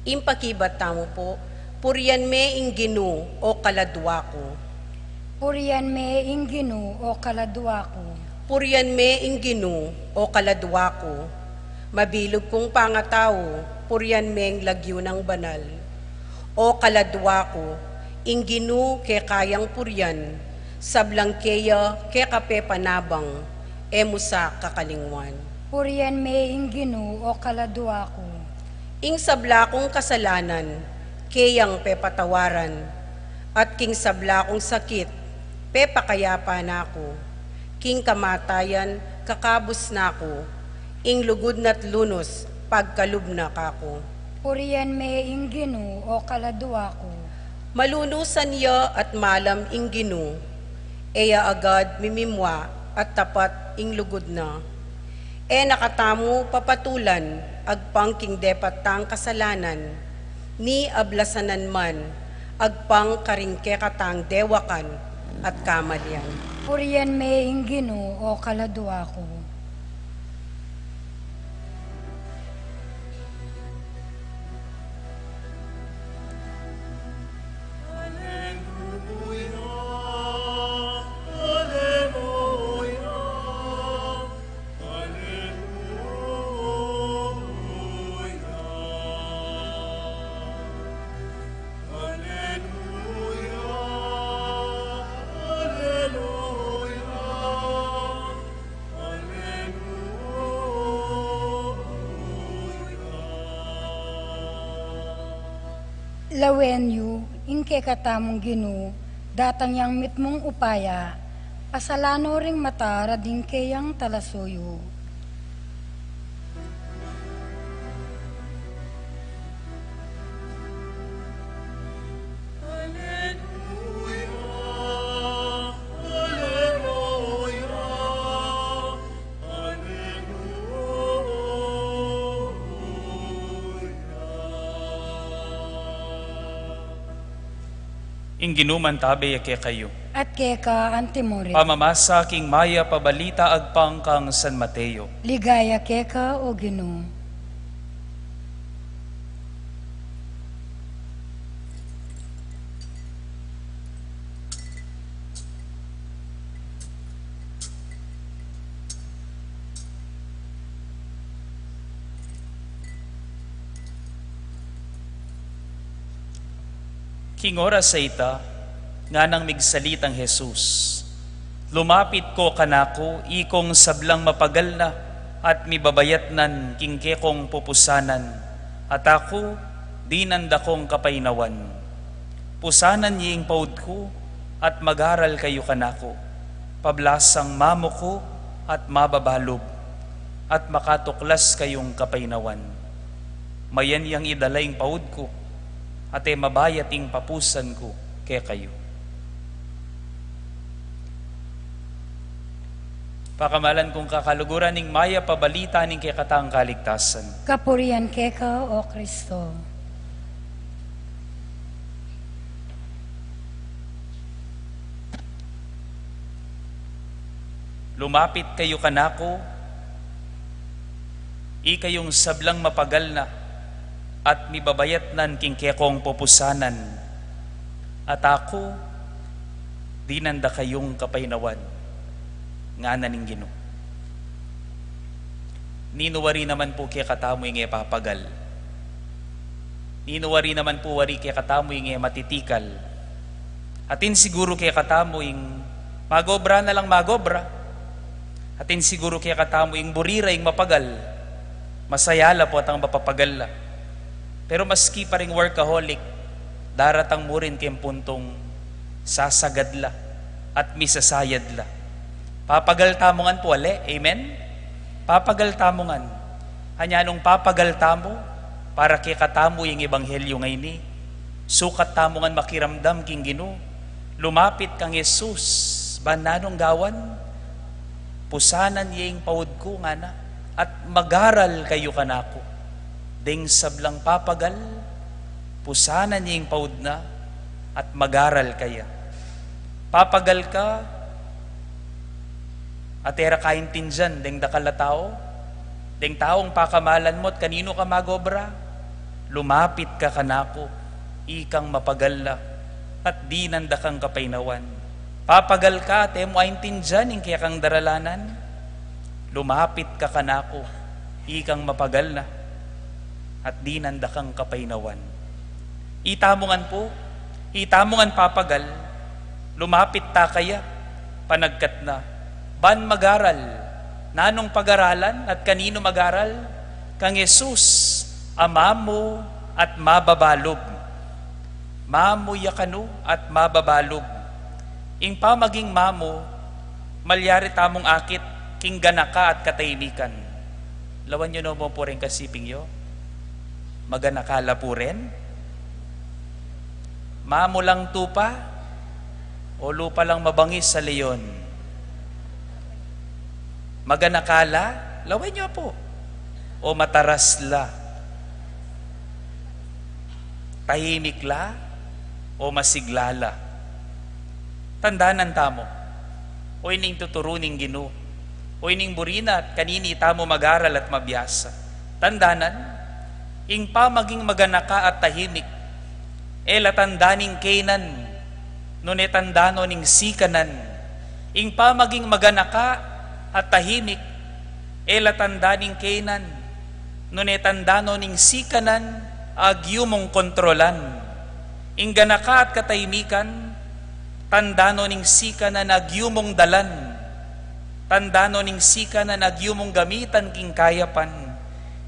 Ing pakibat tamu pu, purian me ing Ginu, o kaladua ku. Purian me ing Ginu, o kaladua ku. Purian me ing Ginu, o kaladua ku. Mabilug kung pangatau, purian me ing lagyu nang banal. O kaladua ku, ing Ginu keka yang purian, sablang keya keka pepanabang, e mu sa kakalingwan. Purian me ing Ginu, o kaladua ku. Ing sabla kung kasalanan, keyang pepatawaran, at king sabla kung sakit, pepakayapan na ku. King kamatayan, kakabus na ku. Ing lugud na't lunus, pagkalub na kaku. Purian me ing Ginu, o kaladua ku. Malunusan ya at malam ing Ginu. E ya agad mimimwa at tapat ing lugud na. E na katamu papatulan, agpang king depat tang kasalanan, ni ablasanan man, agpang karing kekatang dewakan at kamalian. Purian me ing Ginu, o kaladua ku. Lawen yu ing kekatamung Ginu, datang yang mitmung upaya, pasalan no ring mata ra ding keyang talasuyu. Ing Ginu mantabe ya kekayu. At keka antimurin. Pamamasa king mayap a balita agpang kang San Mateo. Ligaya keka, o Ginu. King oras a ita, nganang migsalitang Jesus, "Lumapit ko kanaku, ikong sablang mapagal na at mibabayatnan king kekong pupusanan, at aku, dinan da kong kapaynawan. Pusanan ye ing paud ku, at mag-aral kayu kanaku, pablasang mamuku at mababalub, at makatuklas kayung kapaynawan. Mayan yang idala ing paud ku, at e mabayat ing papusan ku kekayu." Pakamalan kung kakaluguran, ing mayap a balita ning kekatang kaligtasan. Kapurian keka, o Kristo. Lumapit kayu kanaku, ikayung sablang mapagal na at mibabayatnan king kekong pupusanan, at aku, dinan da kayung kapaynawan, ngana ning Ginu. Ninu wari naman pu kekatamu ing e papagal? Ninu wari naman pu wari kekatamu ing e matitikal? Atin siguru kekatamu ing mag-obra na lang mag-obra. Atin siguru kekatamu ing buri ra ing mapagal. Masaya la potang mapapagal la. Pero maski pa ring workaholic, daratang mu rin king puntung sasagad la at misasayad la. Papagal tamu ngan pu, ale? Amen? Papagal tamu ngan. Anya nung papagal tamu, para kekatamu ing ebanghelyu ngeni, sukat tamu ngan makiramdam king Ginu. Lumapit kang Jesus, ban nanung gawan? Pusanan ye ing paud ku, ngana, at magaral kayu kanaku. Deng sablang papagal, pusanan ye ing paud na, at magaral kaya. Papagal ka, at e ra kaintindian deng dakal a tau, deng taung pakamalan mu at kaninu ka magobra, lumapit ka kanaku, ikang mapagal la, at dinan da kang kapaynawan. Papagal ka at e mu aintindian ing kekang daralanan, lumapit ka kanaku, ikang mapagal na, at dinan da kang kapaynawan. Itamu ngan pu, itamu ngan papagal, lumapit ta kaya, panagkat na, ban magaral. Nanung pagaralan at kaninu magaral? Kang Jesus, a mamu at mababalug. Mamu ya kanu at mababalug. Ing pamaging mamu, malyari tamung akit king ganaka at katahimikan. Lawan yu no mu pu ring kasiping yu. Maganaka la pu rin? Mamu lang tupa? O lupa lang mabangis sa leon? Maganaka la? Lawen yu pu. O mataras la? Tahimik la? O masigla la? Tandanan tamu. O ining tuturu ning Ginu. O ining buri na at kanini tamu magaral at mabiasa. Tandanan, ing pamaging maganaka at tahimik, e la tanda ning kenan, nune tanda no ning sikanan. Ing pamaging maganaka at tahimik, e la tanda ning kenan, nune tanda no ning sikanan, agyu mung kontrolan. Ing ganaka at katahimikan, tanda no ning sikanan agyu mung dalan. Tanda no ning sikanan agyu mung gamitan king kayapan.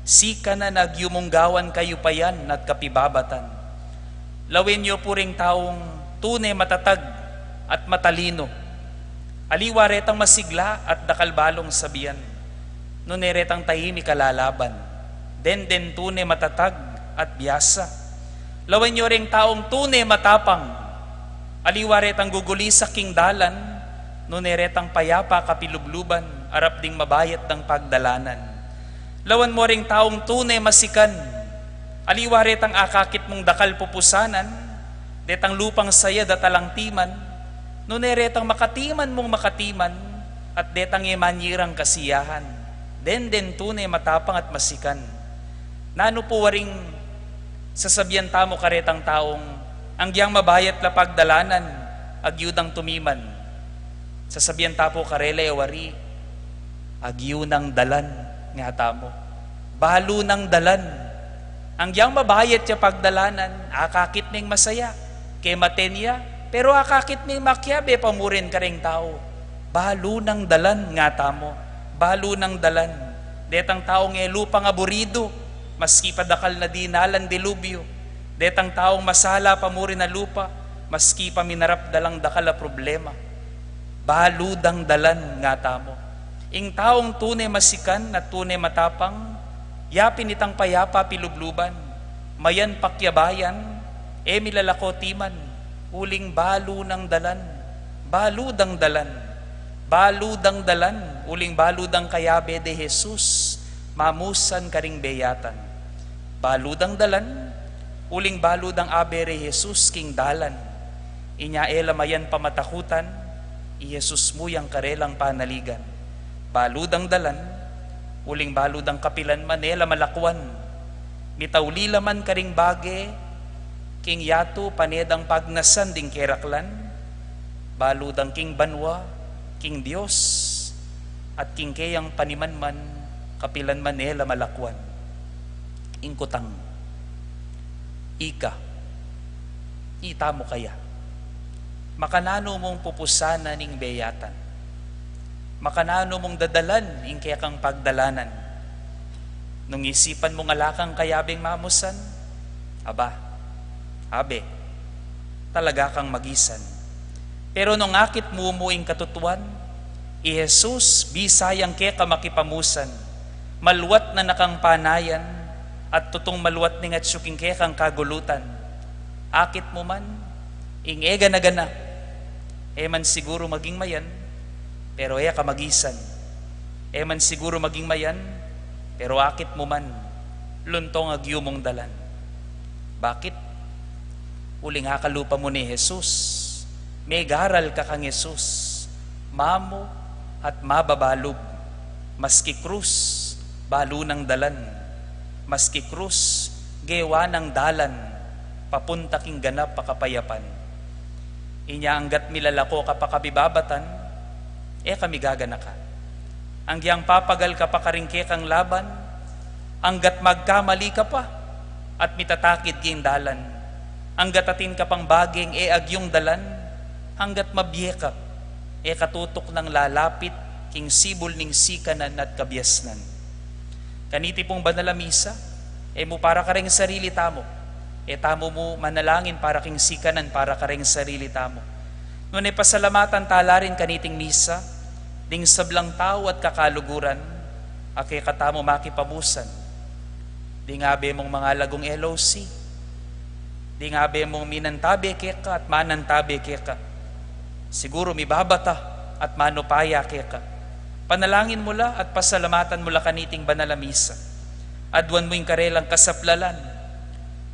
Sikanan agyu mung gawan kayupayan at kapibabatan. Lawen yu pu ring taung tune matatag at matalinu. Aliwa retang masigla at dakal balung sabian. Nune retang tahimik a lalaban. Denden tune matatag at biasa. Lawen yu ring taung tune matapang. Aliwa retang gugulisak king dalan, nune retang payapa kapilubluban, arap ding mabayat dang pagdalanan. Lawen mu ring taung tune masikan. Aliwa retang akakit mung dakal pupusanan, detang lupang sayad at alang timan, nune retang makatiman mung makatiman, at detang e manyirang kasiyahan, denden tune matapang at masikan. Nanu pu waring sasabian tamu karetang taung, agyang mabayat la pagdalanan, agyu dang tumiman? Sasabian ta pu karela, e wari, agyu nang dalan, nga tamu. Balu nang dalan. Agyang mabayat ya pagdalanan, akakit meng masaya, kematen ya, pero akakit meng makiabe pa mu rin kareng tau. Balu nang dalan, nga tamu. Balu nang dalan. Detang taung e lupang aburidu, maski pa dakal na dinalan dilubyu. Detang taung masala pa mu rin a lupa, maski pa minarap da lang dakal a problema. Balu dang dalan, nga tamu. Ing taung tune masikan at tune matapang, yapin itang payapa pilubluban, mayan pakiabayan, e milalako timan, uling balu nang dalan, balu dang dalan, balu dang dalan, uling balu dang kayabe de Jesus, mamusan karing beyatan. Balu dang dalan, uling balu dang abe re Jesus king dalan. Inya e la mayan pamatakutan, i Jesus mu yang karelang panaligan. Balu dang dalan, uling balu dang kapilan man e la malakwan. Mitauli la man karing bage, king yatu pane dang pagnasan ding keraklan, balu dang king banua, king Dios, at king keyang panimanman, kapilan man e la malakwan. Ing kutang, ika, itamu kaya, makananu mung pupusanan ing beyatan? Makananu mung dadalan ing kekang pagdalanan? Nung isipan mung ala kang kayabeng mamusan, aba, abe, talaga kang magisan. Pero nung akit mu mu ing katutuan, i Jesus, bisa yang keka makipamusan, maluat na na kang panayan, at tutung maluat ning atsu king kekang kagulutan. Akit mu man, ing e gana-gana, e man siguru maging mayan, pero e ka magisan. E man siguru maging mayan, pero akit mu man, luntong agyu mung dalan. Bakit? Uling akalupa mu ne i Jesus. Megaral ka kang Jesus, mamu at mababalug. Maski krus, balu nang dalan. Maski krus, gewa nang dalan papunta king ganap a kapayapan. Inya anggat milalako ka pa kabibabatan, e ka migaganaka. Anggyang papagal ka pa karing kekang laban, anggat magkamali ka pa at mitatakid king dalan. Anggat atin ka pang bageng e agyung dalan, anggat mabie ka, e ka tutuknang lalapit king sibul ning sikanan at kabiasnan. Kaniti pung banal a misa, e mu para kareng sarili tamu, e tamu mu manalangin para king sikanan, para kareng sarili tamu. Nune pasalamatan ta la rin kaniting misa ding sablang tau at kakaluguran a kekatamu makipamusan. Ding abe mung mangalagung L O C, ding abe mung minantabe keka at manantabe keka. Siguru mibabata at manupaya keka. Panalangin mu la at pasalamatan mu la kaniting banal a misa. Aduan mu ing karelang kasaplalan.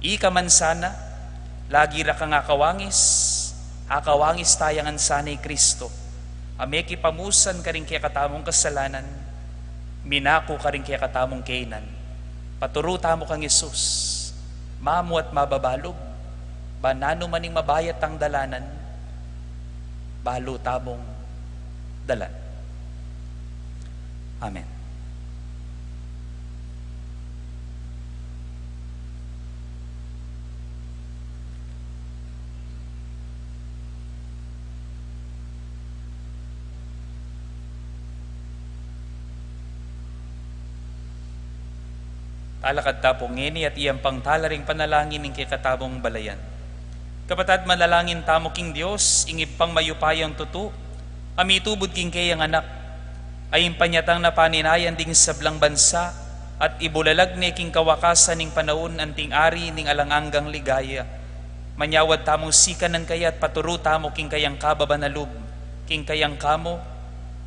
Ika man sana, lagi ra kang akawangis, akawangis taya ngan sana i Kristo a mekipamusan karing kekatamung kasalanan, minaku karing kekatamung kainan. Paturu tamu kang Jesus, mamu at mababalug, ban nanu man ing mabayat tang dalanan, balu tamung dalan. Amen. Talakad ta pu ngeni at iyampang tala ring panalangin ning kekatamung balayan. Kapatad, manalangin tamu king Dios, ing Ibpang mayupayang tutu, a mitubud king keyang Anak, a ing panyatang na paninayan ding sablang bansa, at ibulalag ne king kawakasan ning panaun anting Ari ning alang anggang ligaya. Manyawad tamung sikanan kaya at paturu tamu king kayang kababan a lub, king kayang kamu,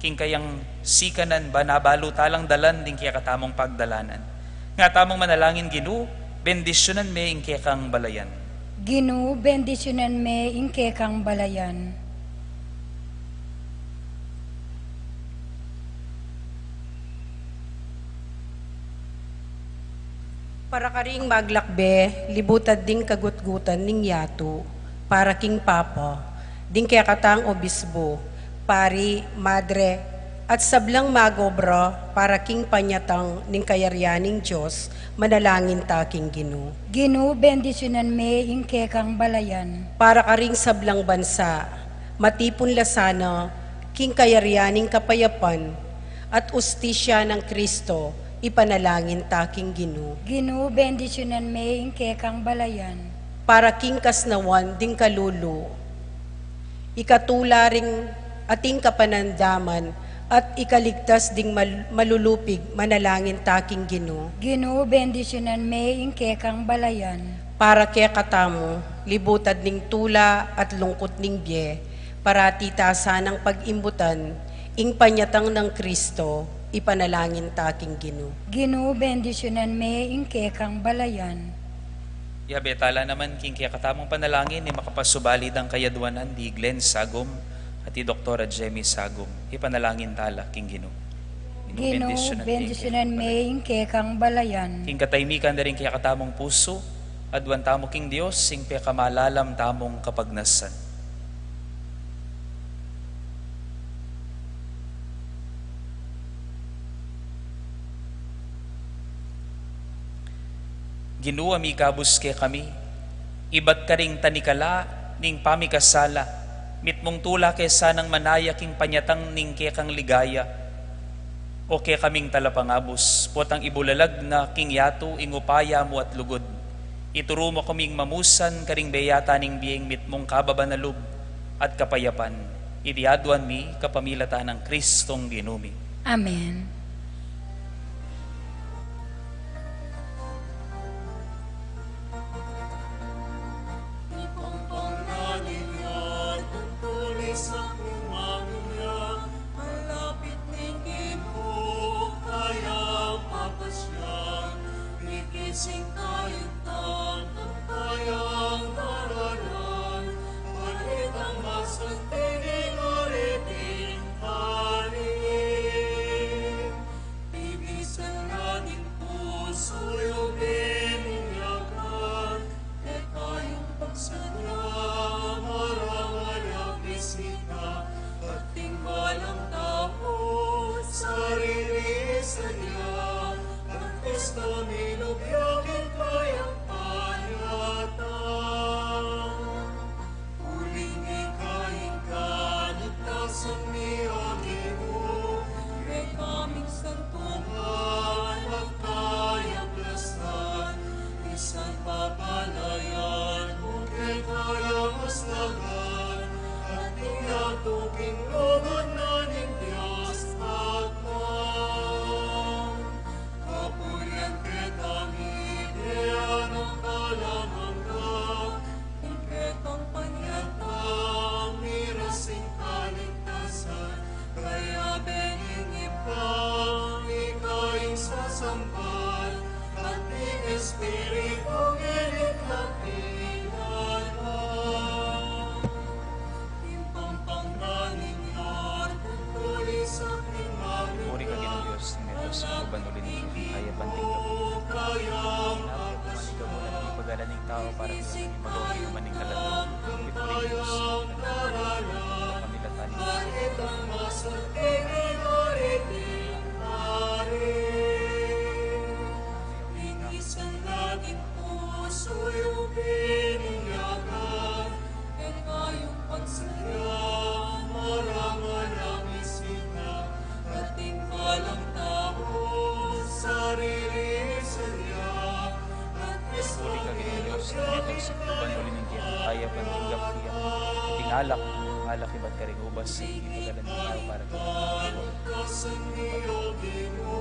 king kayang sikanan, ban abalu talang dalan ding kekatamung pagdalanan. Nga tamung manalangin, Ginu, bendisyunan me ing kekang balayan. Ginu, bendisyunan me ing kekang balayan. Para karing maglakbe, libutad ding kagutgutan ning yatu, para king Papa, ding kekatang obispo, pari, madre, at sablang magobra para king panyatang ning kayarian ning Dios, manalangin ta king Ginu. Ginu, bendisyunan me ing kekang balayan. Para karing sablang bansa, matipun la sana king kayarian ning kapayapan at ustisya nang Kristo, ipanalangin ta king Ginu. Ginu, bendisyunan me ing kekang balayan. Para king kasnawan ding kalulu, ikatula ring ating kapanandaman at ikaligtas ding mal-, malulupig, manalangin ta king Ginu. Ginu, bendisyunan me ing kekang balayan. Para kekatamu, libutad ning tula at lungkut ning bie, parati ta sanang pag-imbutan ing panyatang nang Kristo, ipanalangin ta king Ginu. Ginu, bendisyunan me ing kekang balayan. Yabe tala naman king kekatamung panalangin ing makapasubali dang kayadwanan di Glenn Sagum at di Doktora Jemmy Sagum. Ipanalangin tala king Ginu. Ginu, bendisyunan me ing kekang balayan. King katahimikan da ring kekatamung pusu, aduan tamu king Dios ing pekamalalam tamung kapagnasan. Ginu, a mikabus kekami, ibat karing tanikala ning pamikasala, mitmung tula ke sanang manaya king panyatang ning kekang ligaya. O kekaming talapangabus, potang ibulalag na king yatu ing upaya mu at lugud, ituru mu kaming mamusan karing beyata ning bieng mitmung kababan a lub at kapayapan. Iti aduan mi kapamilatan nang Kristong Ginu mi. Amen. Suyubi ning yakan, kekayung pagsadya, marangal a bisita, at timbalang tau, sarili sadya, at Kristo minubya king kayang panyatang. Uling ika ing kaligtasan mi, O Ginu, kekami ing santuan, magkayang lasan, misan pabalayan mu kekayang aslagan, at ing yatu king lugud na ning Dios Ama. Kapurian kekami, kaya nang kalamangga, ing kekang panyatang, miras ing kaligtasan, kaya bengi ning Ibpa, ika ing sasamban, at ning Espiritu, ngeni at kapilan man. Puri ka, Ginu Dios, ning meto sa banulin ning kayap anting gapu. Pagala ning tau para sa magawang kanan. Puri Dios, pamilatan ning Inisan natin puso yung bininyagan, kekayung pagsadya, marangal a bisita, at timbalang tau, sarili sadya, at Kristo Uli ka, Ginu Dios, ning meto sa banulin ning kayap anting gapu. Iti ngan alak, alak ibat karing ubas, ipagala ning tau para karing kaligtasan mi, O Ginu.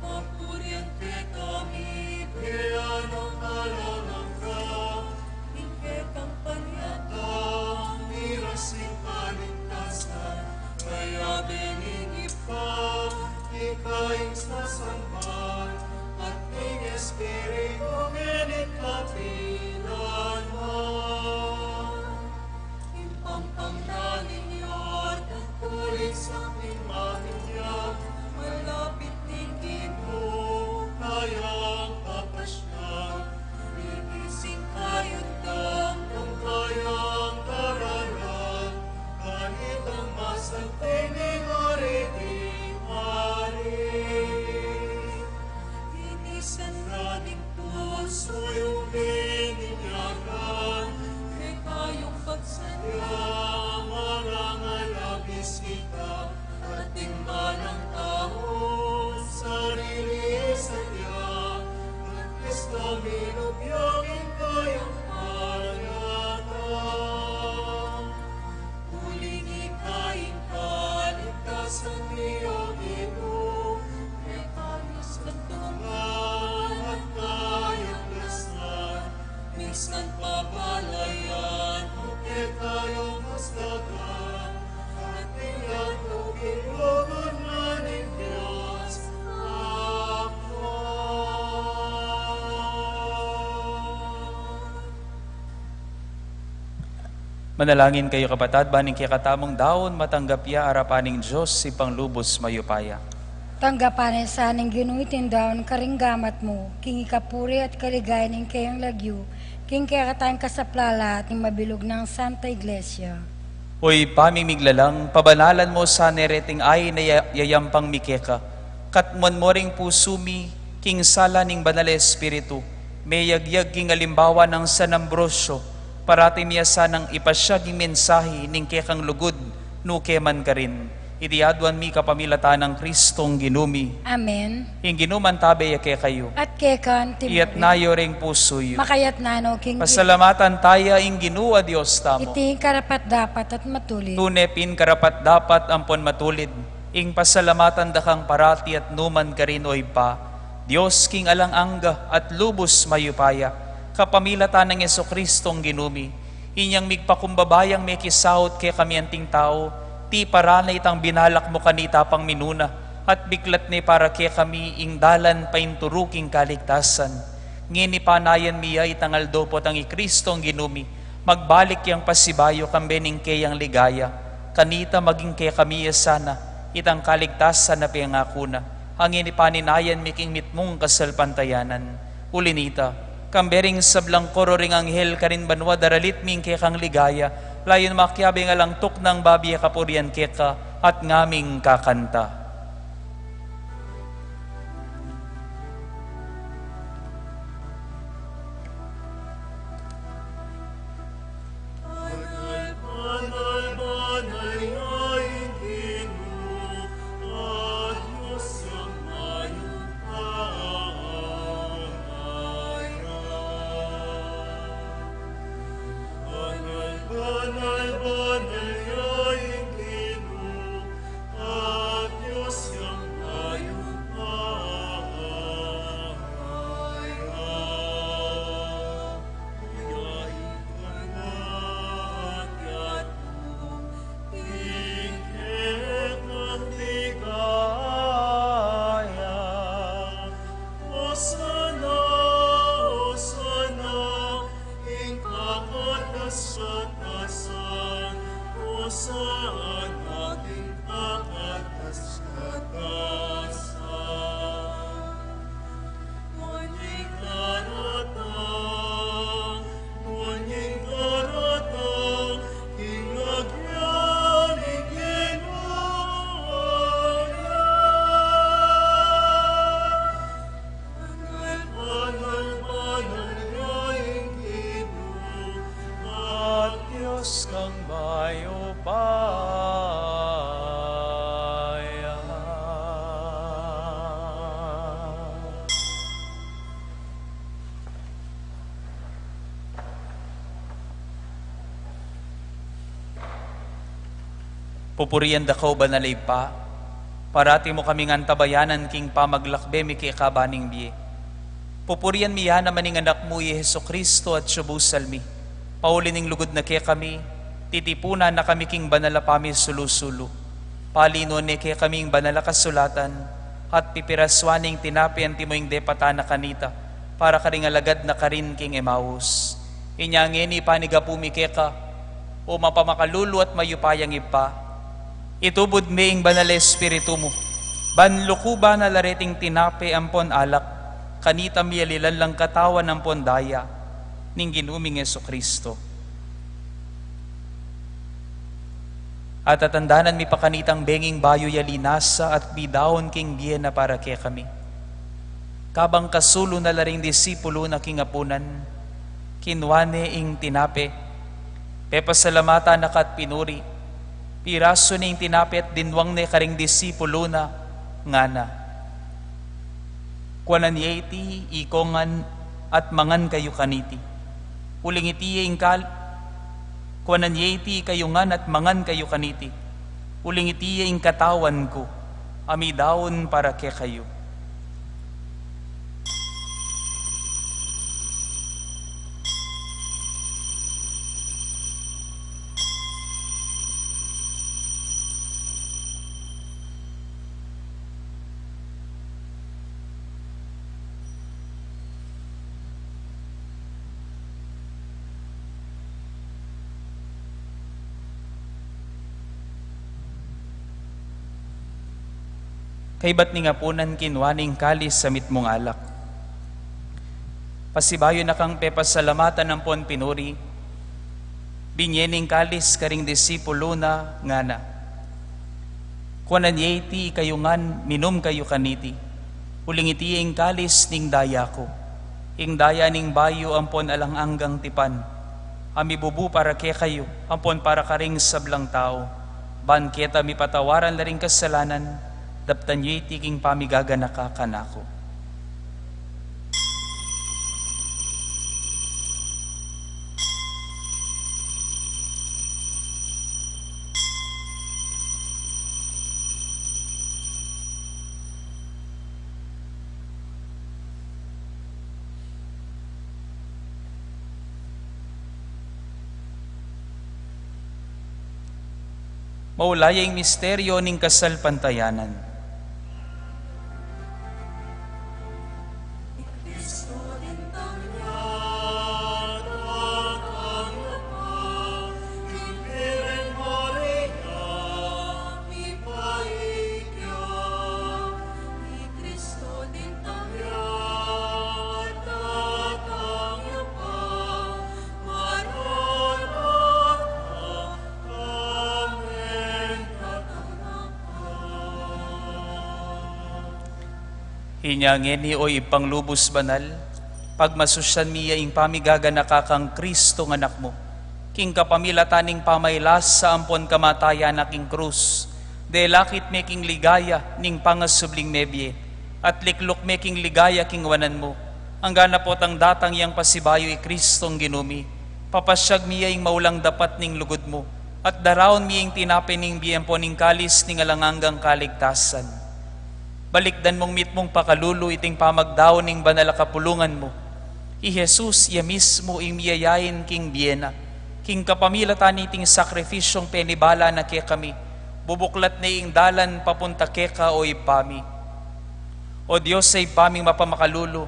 Papurian kekami, kaya nang kalamangga, ing kekang panyatang, miras ing kaligtasan, kaya bengi ning Ibpa, ika ing sasamban, at ning Espiritu, ngeni at kapilan man. Ing pampang na ning Yordan, uling sakit mabibiag, malapit ning Ginu, kayang papasya. Igising kayang dangdang kayang karalan, kanitang masanting ning Ari ding ari. Inisan na ning puso yung bininyagan, kekayung pagsadya, marangal a bisita, at timbalang tau, sarili sadya, at Kristo minubya king kayang panyatang. Uling ika ing kaligtasan mi, O Ginu, kekami santuan at kayang lasan, misan pabalayan mu kekayung aslagan, at ing yatu king lugud na ning Dios Ama. Manalangin kayu, kapatad, ban ing kekatamung daun matanggap ya arapan ning Dios Ibpang lubus mayupaya. Tanggapan na sa ning Ginu iting daun karing gamat mu, king ikapuri at kaligayan ning keyang lagyu, king kekatang kasaplalan at ning mabilug nang Santa Iglesia. O Ibpa ming miglalang, pabanalan mu sana reting ain a ya-, yayampang mi keka, katmuan mu ring pusu mi king sala ning Banal a Espiritu, meyagyag king alimbawa nang San Ambrosio, parati mi ya sanang ipasyag ing mensahe ning kekang lugud, nuke man karin. Iti aduan mi kapamilatan nang Kristong Ginu mi. Amen. Ing Ginu mantabe ya kekayu. At keka naman. Iyatna yu ring pusu yu. Makayatna no king Ginu. Pasalamatan taya ing Ginu a Dios tamu. Iti karapat-dapat at matulid. Tune pin karapat-dapat ampon matulid ing pasalamatan da kang parati at nu man karin, O Ibpa, Dios king alang angga at lubus mayupaya, kapamilatan nang Jesukristong Ginu mi. Inyang migpakumbaba yang mekisaut kekami anting tau, tiparan na itang binalak mu kanita pang minuna, At biklat ne para kekami ing dalan painturu king kaligtasan. Ngeni panayan mi ya itang aldo potang i Kristong Ginu mi, magbalik yang pasibayu kambe ning keyang ligaya. Kanita maging kekami ya sana itang kaligtasan a pengaku na, a ngeni paninayan mi king mitmung kasalpantayanan. Uli nita, kambe ring sablang koro ring anghel karin banua daralit mi ing kekang ligaya, layun makiabe ing alang tuknang babie kapurian keka at ngaming kakanta. Diyos kang mayupaya. Pupurian da ka, O Banal a Ibpa, parati mu kaming antabayanan king pamaglakbe mi keka ban king bie. Pupurian mi ya naman ing Anak mu i Jesucristo, atyu busal mi. Pauli ning lugud na kekami, titipunan na kami king banal a pamisulu-sulu. Palinuan ne kekami ing banal a kasulatan, at pipirasuan ne ing tinape anti mo ing depatan na kanita, para karing alagad na karin king Emmaus. Inya ngeni panigapu mi keka, O mapamakalulu at mayupayang Ibpa, itubud me ing Banal a Espiritu mu, ban lukuban na la reting tinape ampon alak, kanita miyalilan lang katawan ampon daya ning Ginu ming Jesucristo. At tatandanan mi pa kanitang benging bayu ya linasa at midaun king bie na para kekami. Kabang kasulu na la ring disipulu na king apunan, kinua ne ing tinape, pepasalamatan na ka at pinuri, pirasu ne ing tinape at dinwang ne karing disipulu na, ngana: Kuanan ye iti ikongan at mangan kayu kaniti. Uling iti ye ing kal-, kuanan ye iti kayu ngan at mangan kayu kaniti. Uling iti ye ing katawan ku, a midaun para kekayu. Kaybat ning apunan, kinua ne ing kalis a mitmung alak. Pasibayu na kang pepasalamatan ampon pinuri, binye ne ing kalis karing disipulu na, ngana: Kuanan ye iti ikayu ngan, minum kayu kaniti. Uling iti ing kalis ning daya ku, ing daya ning bayu ampon alang anggang tipan, a mibubu para kekayu ampon para karing sablang tau, ban keta mipatawaran la ring kasalanan. Daptan ye iti king pamigaganaka kanaku. Maulayi ing misteryo ning kasalpantayanan. Inya ngeni, o Ibpang lubus banal, pagmasusyan mi ya ing pamigaganaka kang Kristong Anak mu, king kapamilatan ning pamaylasa ampon kamatayan na king krus, delakit me king ligaya ning pangasubling mebie, at likluk me king ligaya king wanan mu, anggana potang datang yang pasibayu i Kristong Ginu mi. Papasyag mi ya ing maulang dapat ning lugud mu, at daraun mi ing tinape ning bie ampon ing kalis ning alang anggang kaligtasan. Balikdan mung mitmung pakalulu iting pamagdaun ning banal a kapulungan mu. I Jesus ya mismu ing miyayain king bie na, king kapamilatan niting sakripisyung penibala na kekami, bubuklat ne ing dalan papunta keka, o Ibpa mi. O Dios a Ibpa ming mapamakalulu,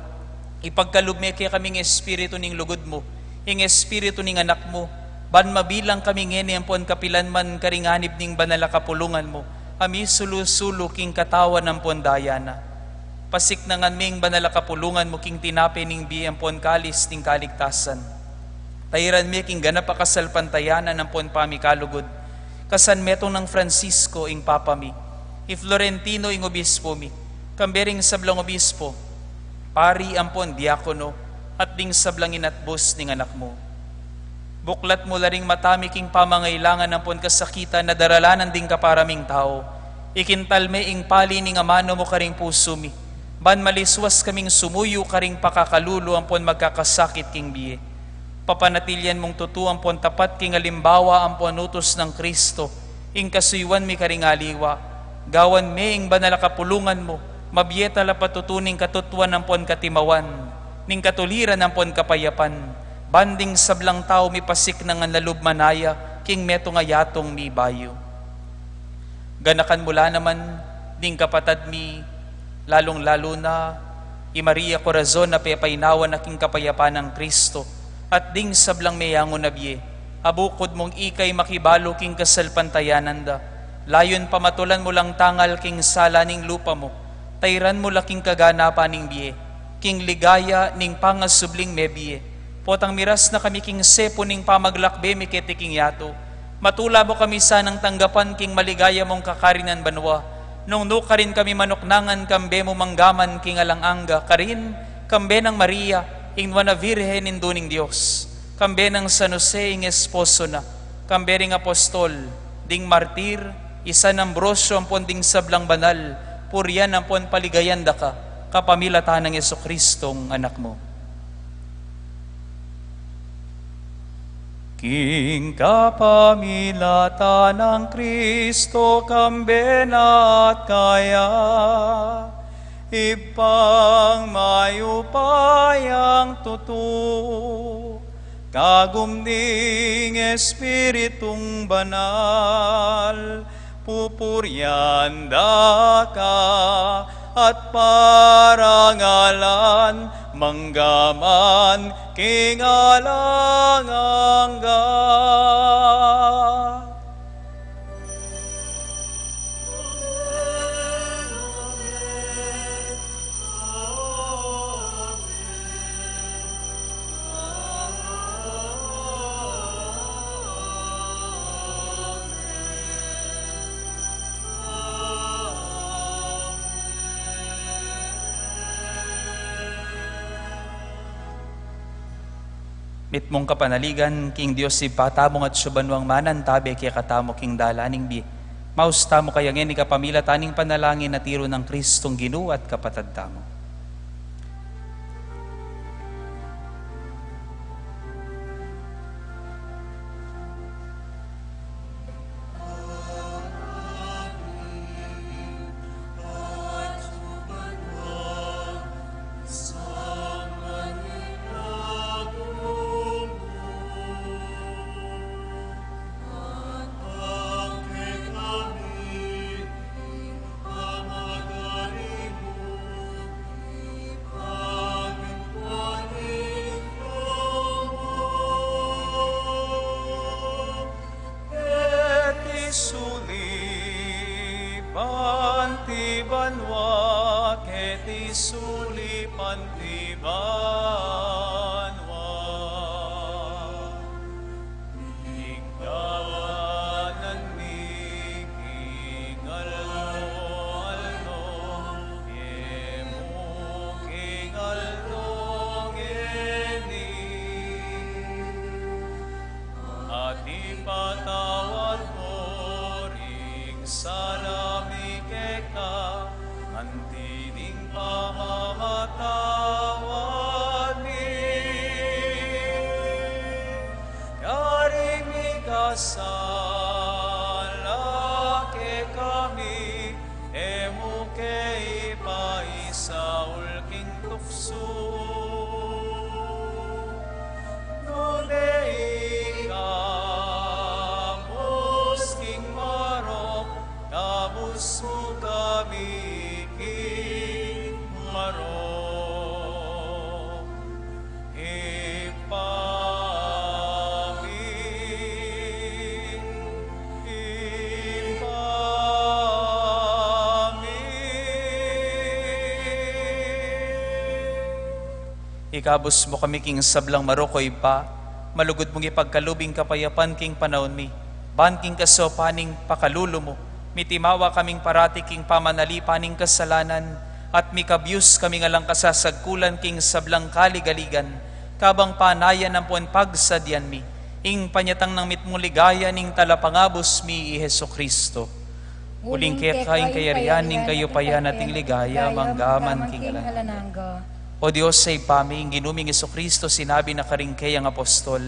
ipagkalub me kekami ing espiritu ning lugud mu, ing espiritu ning Anak mu, ban mabilang kami ngeni ampon kapilan man karing anib ning banal a kapulungan mu, a misulu-sulu king katawan ampon daya na. Pasiknangan me ing banal a kapulungan mu king tinape ning bie ampon kalis ning kaligtasan. Tairan me king ganap a kasalpantayanan ampon pamikalugud, kasan metung nang Francisco ing Papa mi, i Florentino ing obispo mi, kambe ring sablang obispo, pari ampon diakono, at ding sablang inatbus ning Anak mu. Buklat mu la ring mata mi king pamangailangan ampon kasakitan a daralanan ding kapara ming tau. Ikintal me ing pali ning amanu mu karing pusu mi, ban maliswas kaming sumuyu karing pakakalulu ampon magkakasakit king bie. Papanatilian mung tutu ampon tapat king alimbawa ampon utus nang Kristo ing kasuyuan mi karing aliwa. Gawan me ing banal a kapulungan mu, mabie talapat tutu ning katutuan ampon katimawan, ning katuliran ampon kapayapan, ban ding sablang tau mipasiknangan a lub manaya king metung a yatung mibayu. Ganakan mu la naman ding kapatad mi, lalung-lalu na i Maria Corazon a pepainawa na king kapayapan nang Kristo, at ding sablang meyangu na bie, a bukud mung ika'y makibalu king kasalpantayanan da. Layun pamatulan mu lang tangal king sala ning lupa mu, tairan mu la king kaganapan ning bie, king ligaya ning pangasubling mebie. Potang miras na kami king sepu ning pamaglakbe mi keti king yatu, matula mu kami sanang tanggapan king maligaya mung kakarinan banua, nung nukarin kami manuknangan kambe mu manggaman king alang angga, karin kambe nang Maria, ing nuan a Virgen, Indu ning Dios, kambe nang San Jose, ing esposo na, kambe ring apostol, ding martir, i San Ambrosio ampon ding sablang banal, purian ampon paligayan da ka, kapamilatan nang Jesucristong Anak mu. King kapamilatan nang Kristo, kambe na at kaya, Ibpang mayupayang tutu, kagum ning Espiritung Banal, pupurian da ka at parangalan, manggaman king alang angga. Mitmung kapanaligan king Dios Ibpa tamung atsu banuang manantabe kekatamu king dalan ning bie. Maus tamu kaya ngeni kapamilatan ning panalangin a tiru nang Kristong Ginu at Kapatad tamu. Keti sulip anti banua, keti sulip anti banua. Ing dalan mi king aldo-aldo, e mu Paisaul king tuksu, nune ikabus king marok, ikabus mu kami king marok. Ibpa mi, Ibpa mi. Ikabus mu kami king sablang marok, O Ibpa, malugud mung ipagkalub ing kapayapan king panaun mi. Ban king kasaupan ning pakalulu mu, mitimawa kaming parati king pamanalipan ning kasalanan, at mikabyus kaming alang kasasagkulan king sablang kaligaligan, kabang panayan ampon pagsadyan mi ing panyatang nang mitmung ligaya ning Talapangabus mi i Jesucristo. Uling keka ing kayarian, ing kayupayan, at ing ligaya, mangga man king alang angga. O Dios a Ibpa mi, ing Ginu ming Jesucristo sinabi na karing kayang apostol,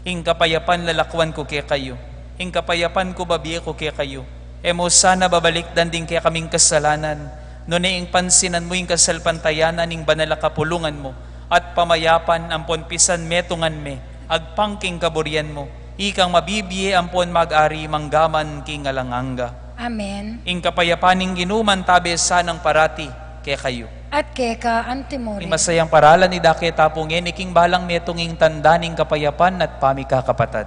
"Ing kapayapan lalakwan ku kekayu, ing kapayapan ku babie ku kekayu." E mu sana babalikdan ding kekaming kasalanan, nune ing pansinan mu ing kasalpantayanan ning banal a kapulungan mu, at pamayapan ampon pisanmetungan me agpang king kaburian mu, ikang mabibie ampon mag-ari mangga man king alang angga. Amen. Ing kapayapan ning Ginu mantabe sanang parati kekayu. At keka antimurin. Ing masayang paralan idake tamu ngeni king balang metung, ing tanda ning kapayapan at pamikakapatad.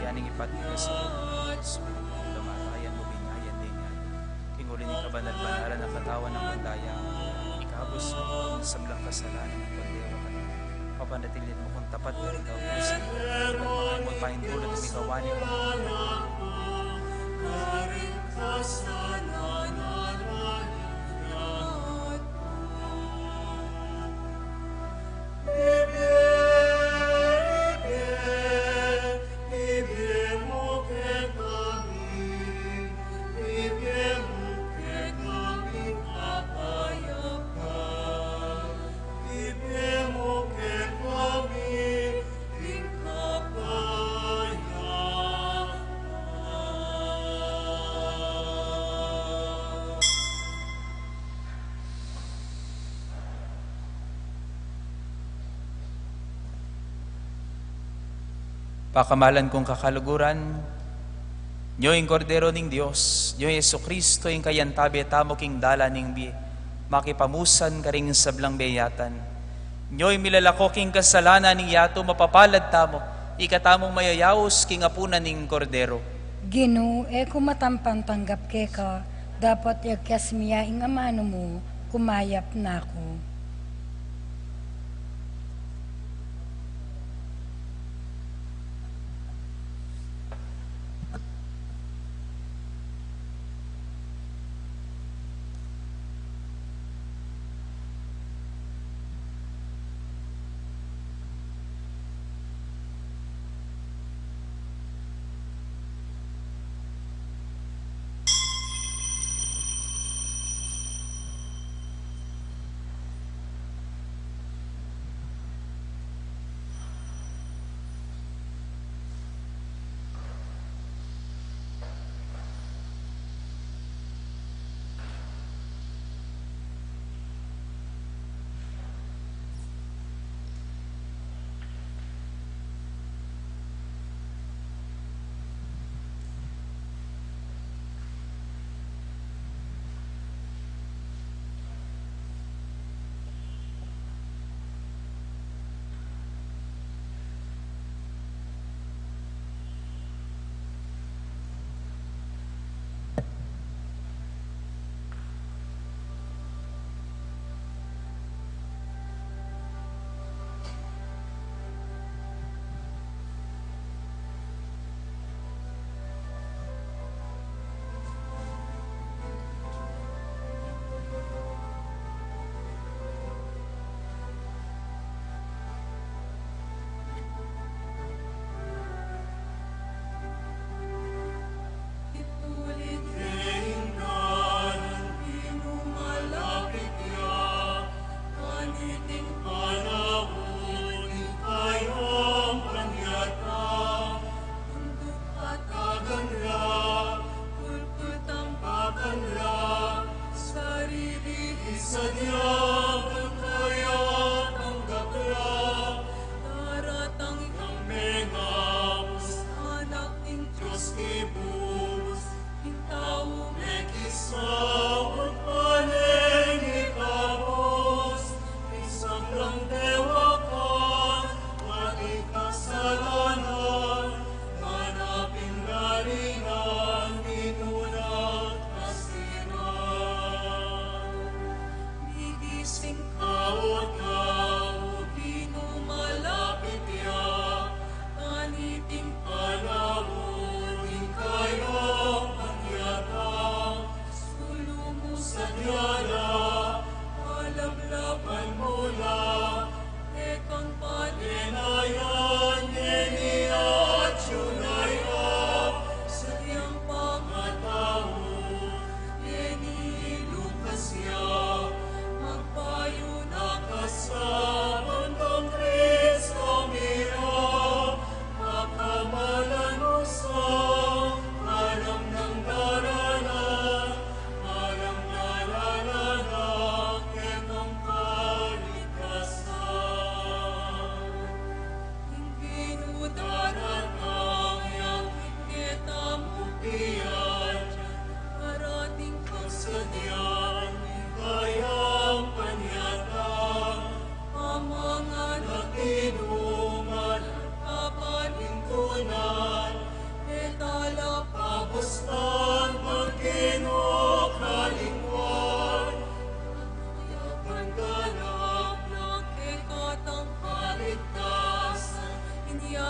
Yan ing ipat ning kasalan, kamatayan mu, binyayan ding king uli ning kabanal-banalan a katawan ampon daya, ikabus mu ing sablang kasalanan ampon dewa kami. Papanatilian mu kung tapat karing kautusan, at paintulot mi kawani. Pakamalan kung kakaluguran, nyo ing Kordero ning Dios, nyo i Jesucristo, ing kayantabe tamu king dalan ning bie, makipamusan karing sablang beyatan. Nyo ing milalako king kasalanan ning yatu, mapapalad tamu, ikatamung mayayaus king apunan ning Kordero. Ginu, e ku matampan tanggap keka, dapot yagkas mi ya ing amanu mu, kumayap na ku.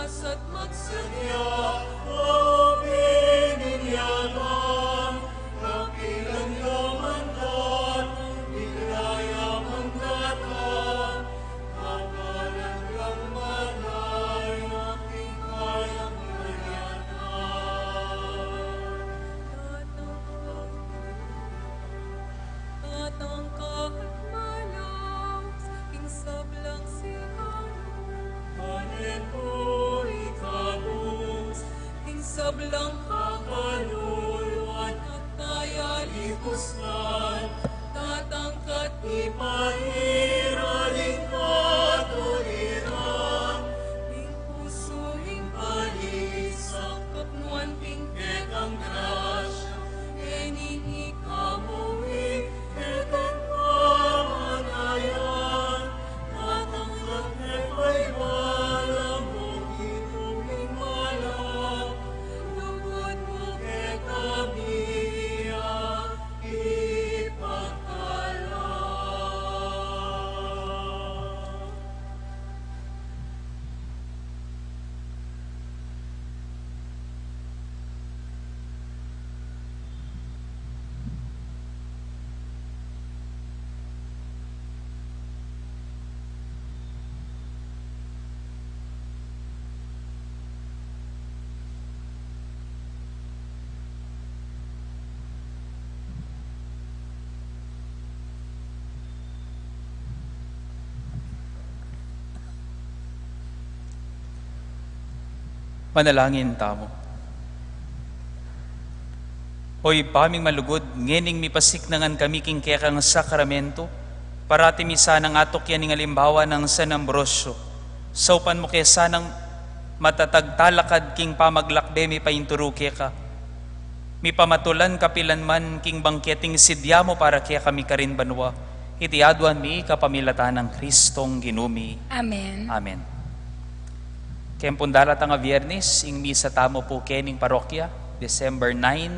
At magsadya, o bininyagan, kapilan ya man datang, bigla ya man datang, kapalan lang manay, ating kayang mayatan. Tatang ka at malaw, king sablang sikalu. Pane ku ikabus, king sablang kakaluluan at kayalibusan. Tatang ka't ipahiraling katuliran, ing pusu ing palisak, at nuan king kekang grasya, keni ika mu ing kekang kamanayan, tatang ka't epay balang mu ituming malang, lugud mu kekami ya ipakala. Manalangin tamu. O Ibpa ming malugud, ngening mipasiknangan kami king kekang sakramento, parati mi sanang atukyan ing alimbawa nang San Ambrosio. Saupan mu ke sanang matatag talakad king pamaglakbe mi painturu keka. Mipamatulan kapilan man king bangketing sidya mu para kekami karin banua. Iti aduan mi kapamilatan nang Kristong Ginu mi. Amen. Amen. Keng pung daratang a Biernis, ing misa tamu pu kening parokya, December nine,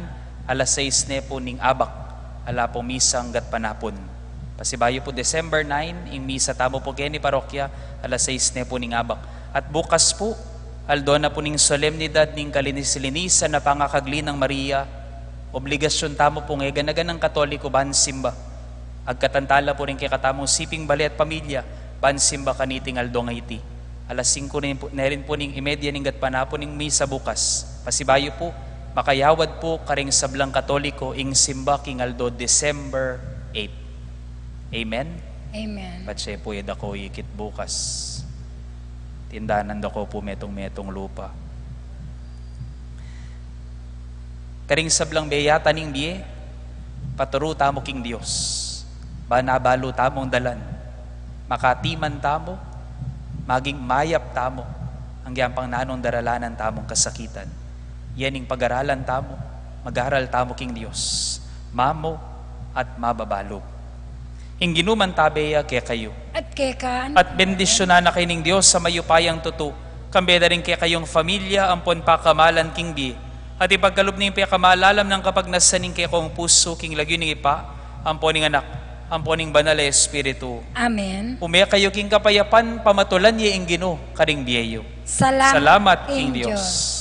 alas sais ne pu ning abak, ala pung misang gatpanapun. Pasibayu pu, December nine, ing misa tamu pu keni parokya, alas sais ne pu ning abak. At bukas pu, aldo na pu ning solemnidad ning kalinis-linisan a pangakagli nang Maria, obligasyun tamu pung eganaganang Katoliko ban simba. Agkatan tala pu ring kekatamung siping bale at pamilya, ban simba kaniting aldo a iti. Alas singko ne pu, ne rin pu ning imedya ning gatpanapun ing misa bukas. Pasibayu pu, makayawad pu karing sablang Katoliko ing simba king aldo December eight. Amen? Amen. Patse pu e da ko ikit bukas. Tindanan da ko pu metung-metung lupa. Karing sablang beyata ning bie, paturu tamu king Dios. Ban abalu tamung dalan. Makatiman tamu, maging mayap tamu, agyang pang nanung daralanan tamung kasakitan. Yan ing pag-aralan tamu, mag-aral tamu king Dios. Mamu at mababalu. Ing Ginu mantabe ya kekayu. At keka. At bendisyunan na kayu ning Dios a mayupayang tutu, kambe da ring kekayung familia ampon pakamalan king bie. At ipagkalub ning pekamalalam nang kapagnasan ning kekong pusu king lagyu ning Ibpa, ampon ning Anak, ampon ning Banal a Espiritu. Amen. Ume kayu king kapayapan, pamatulan ye ing Ginu karing bie yu. Salamat king Dios.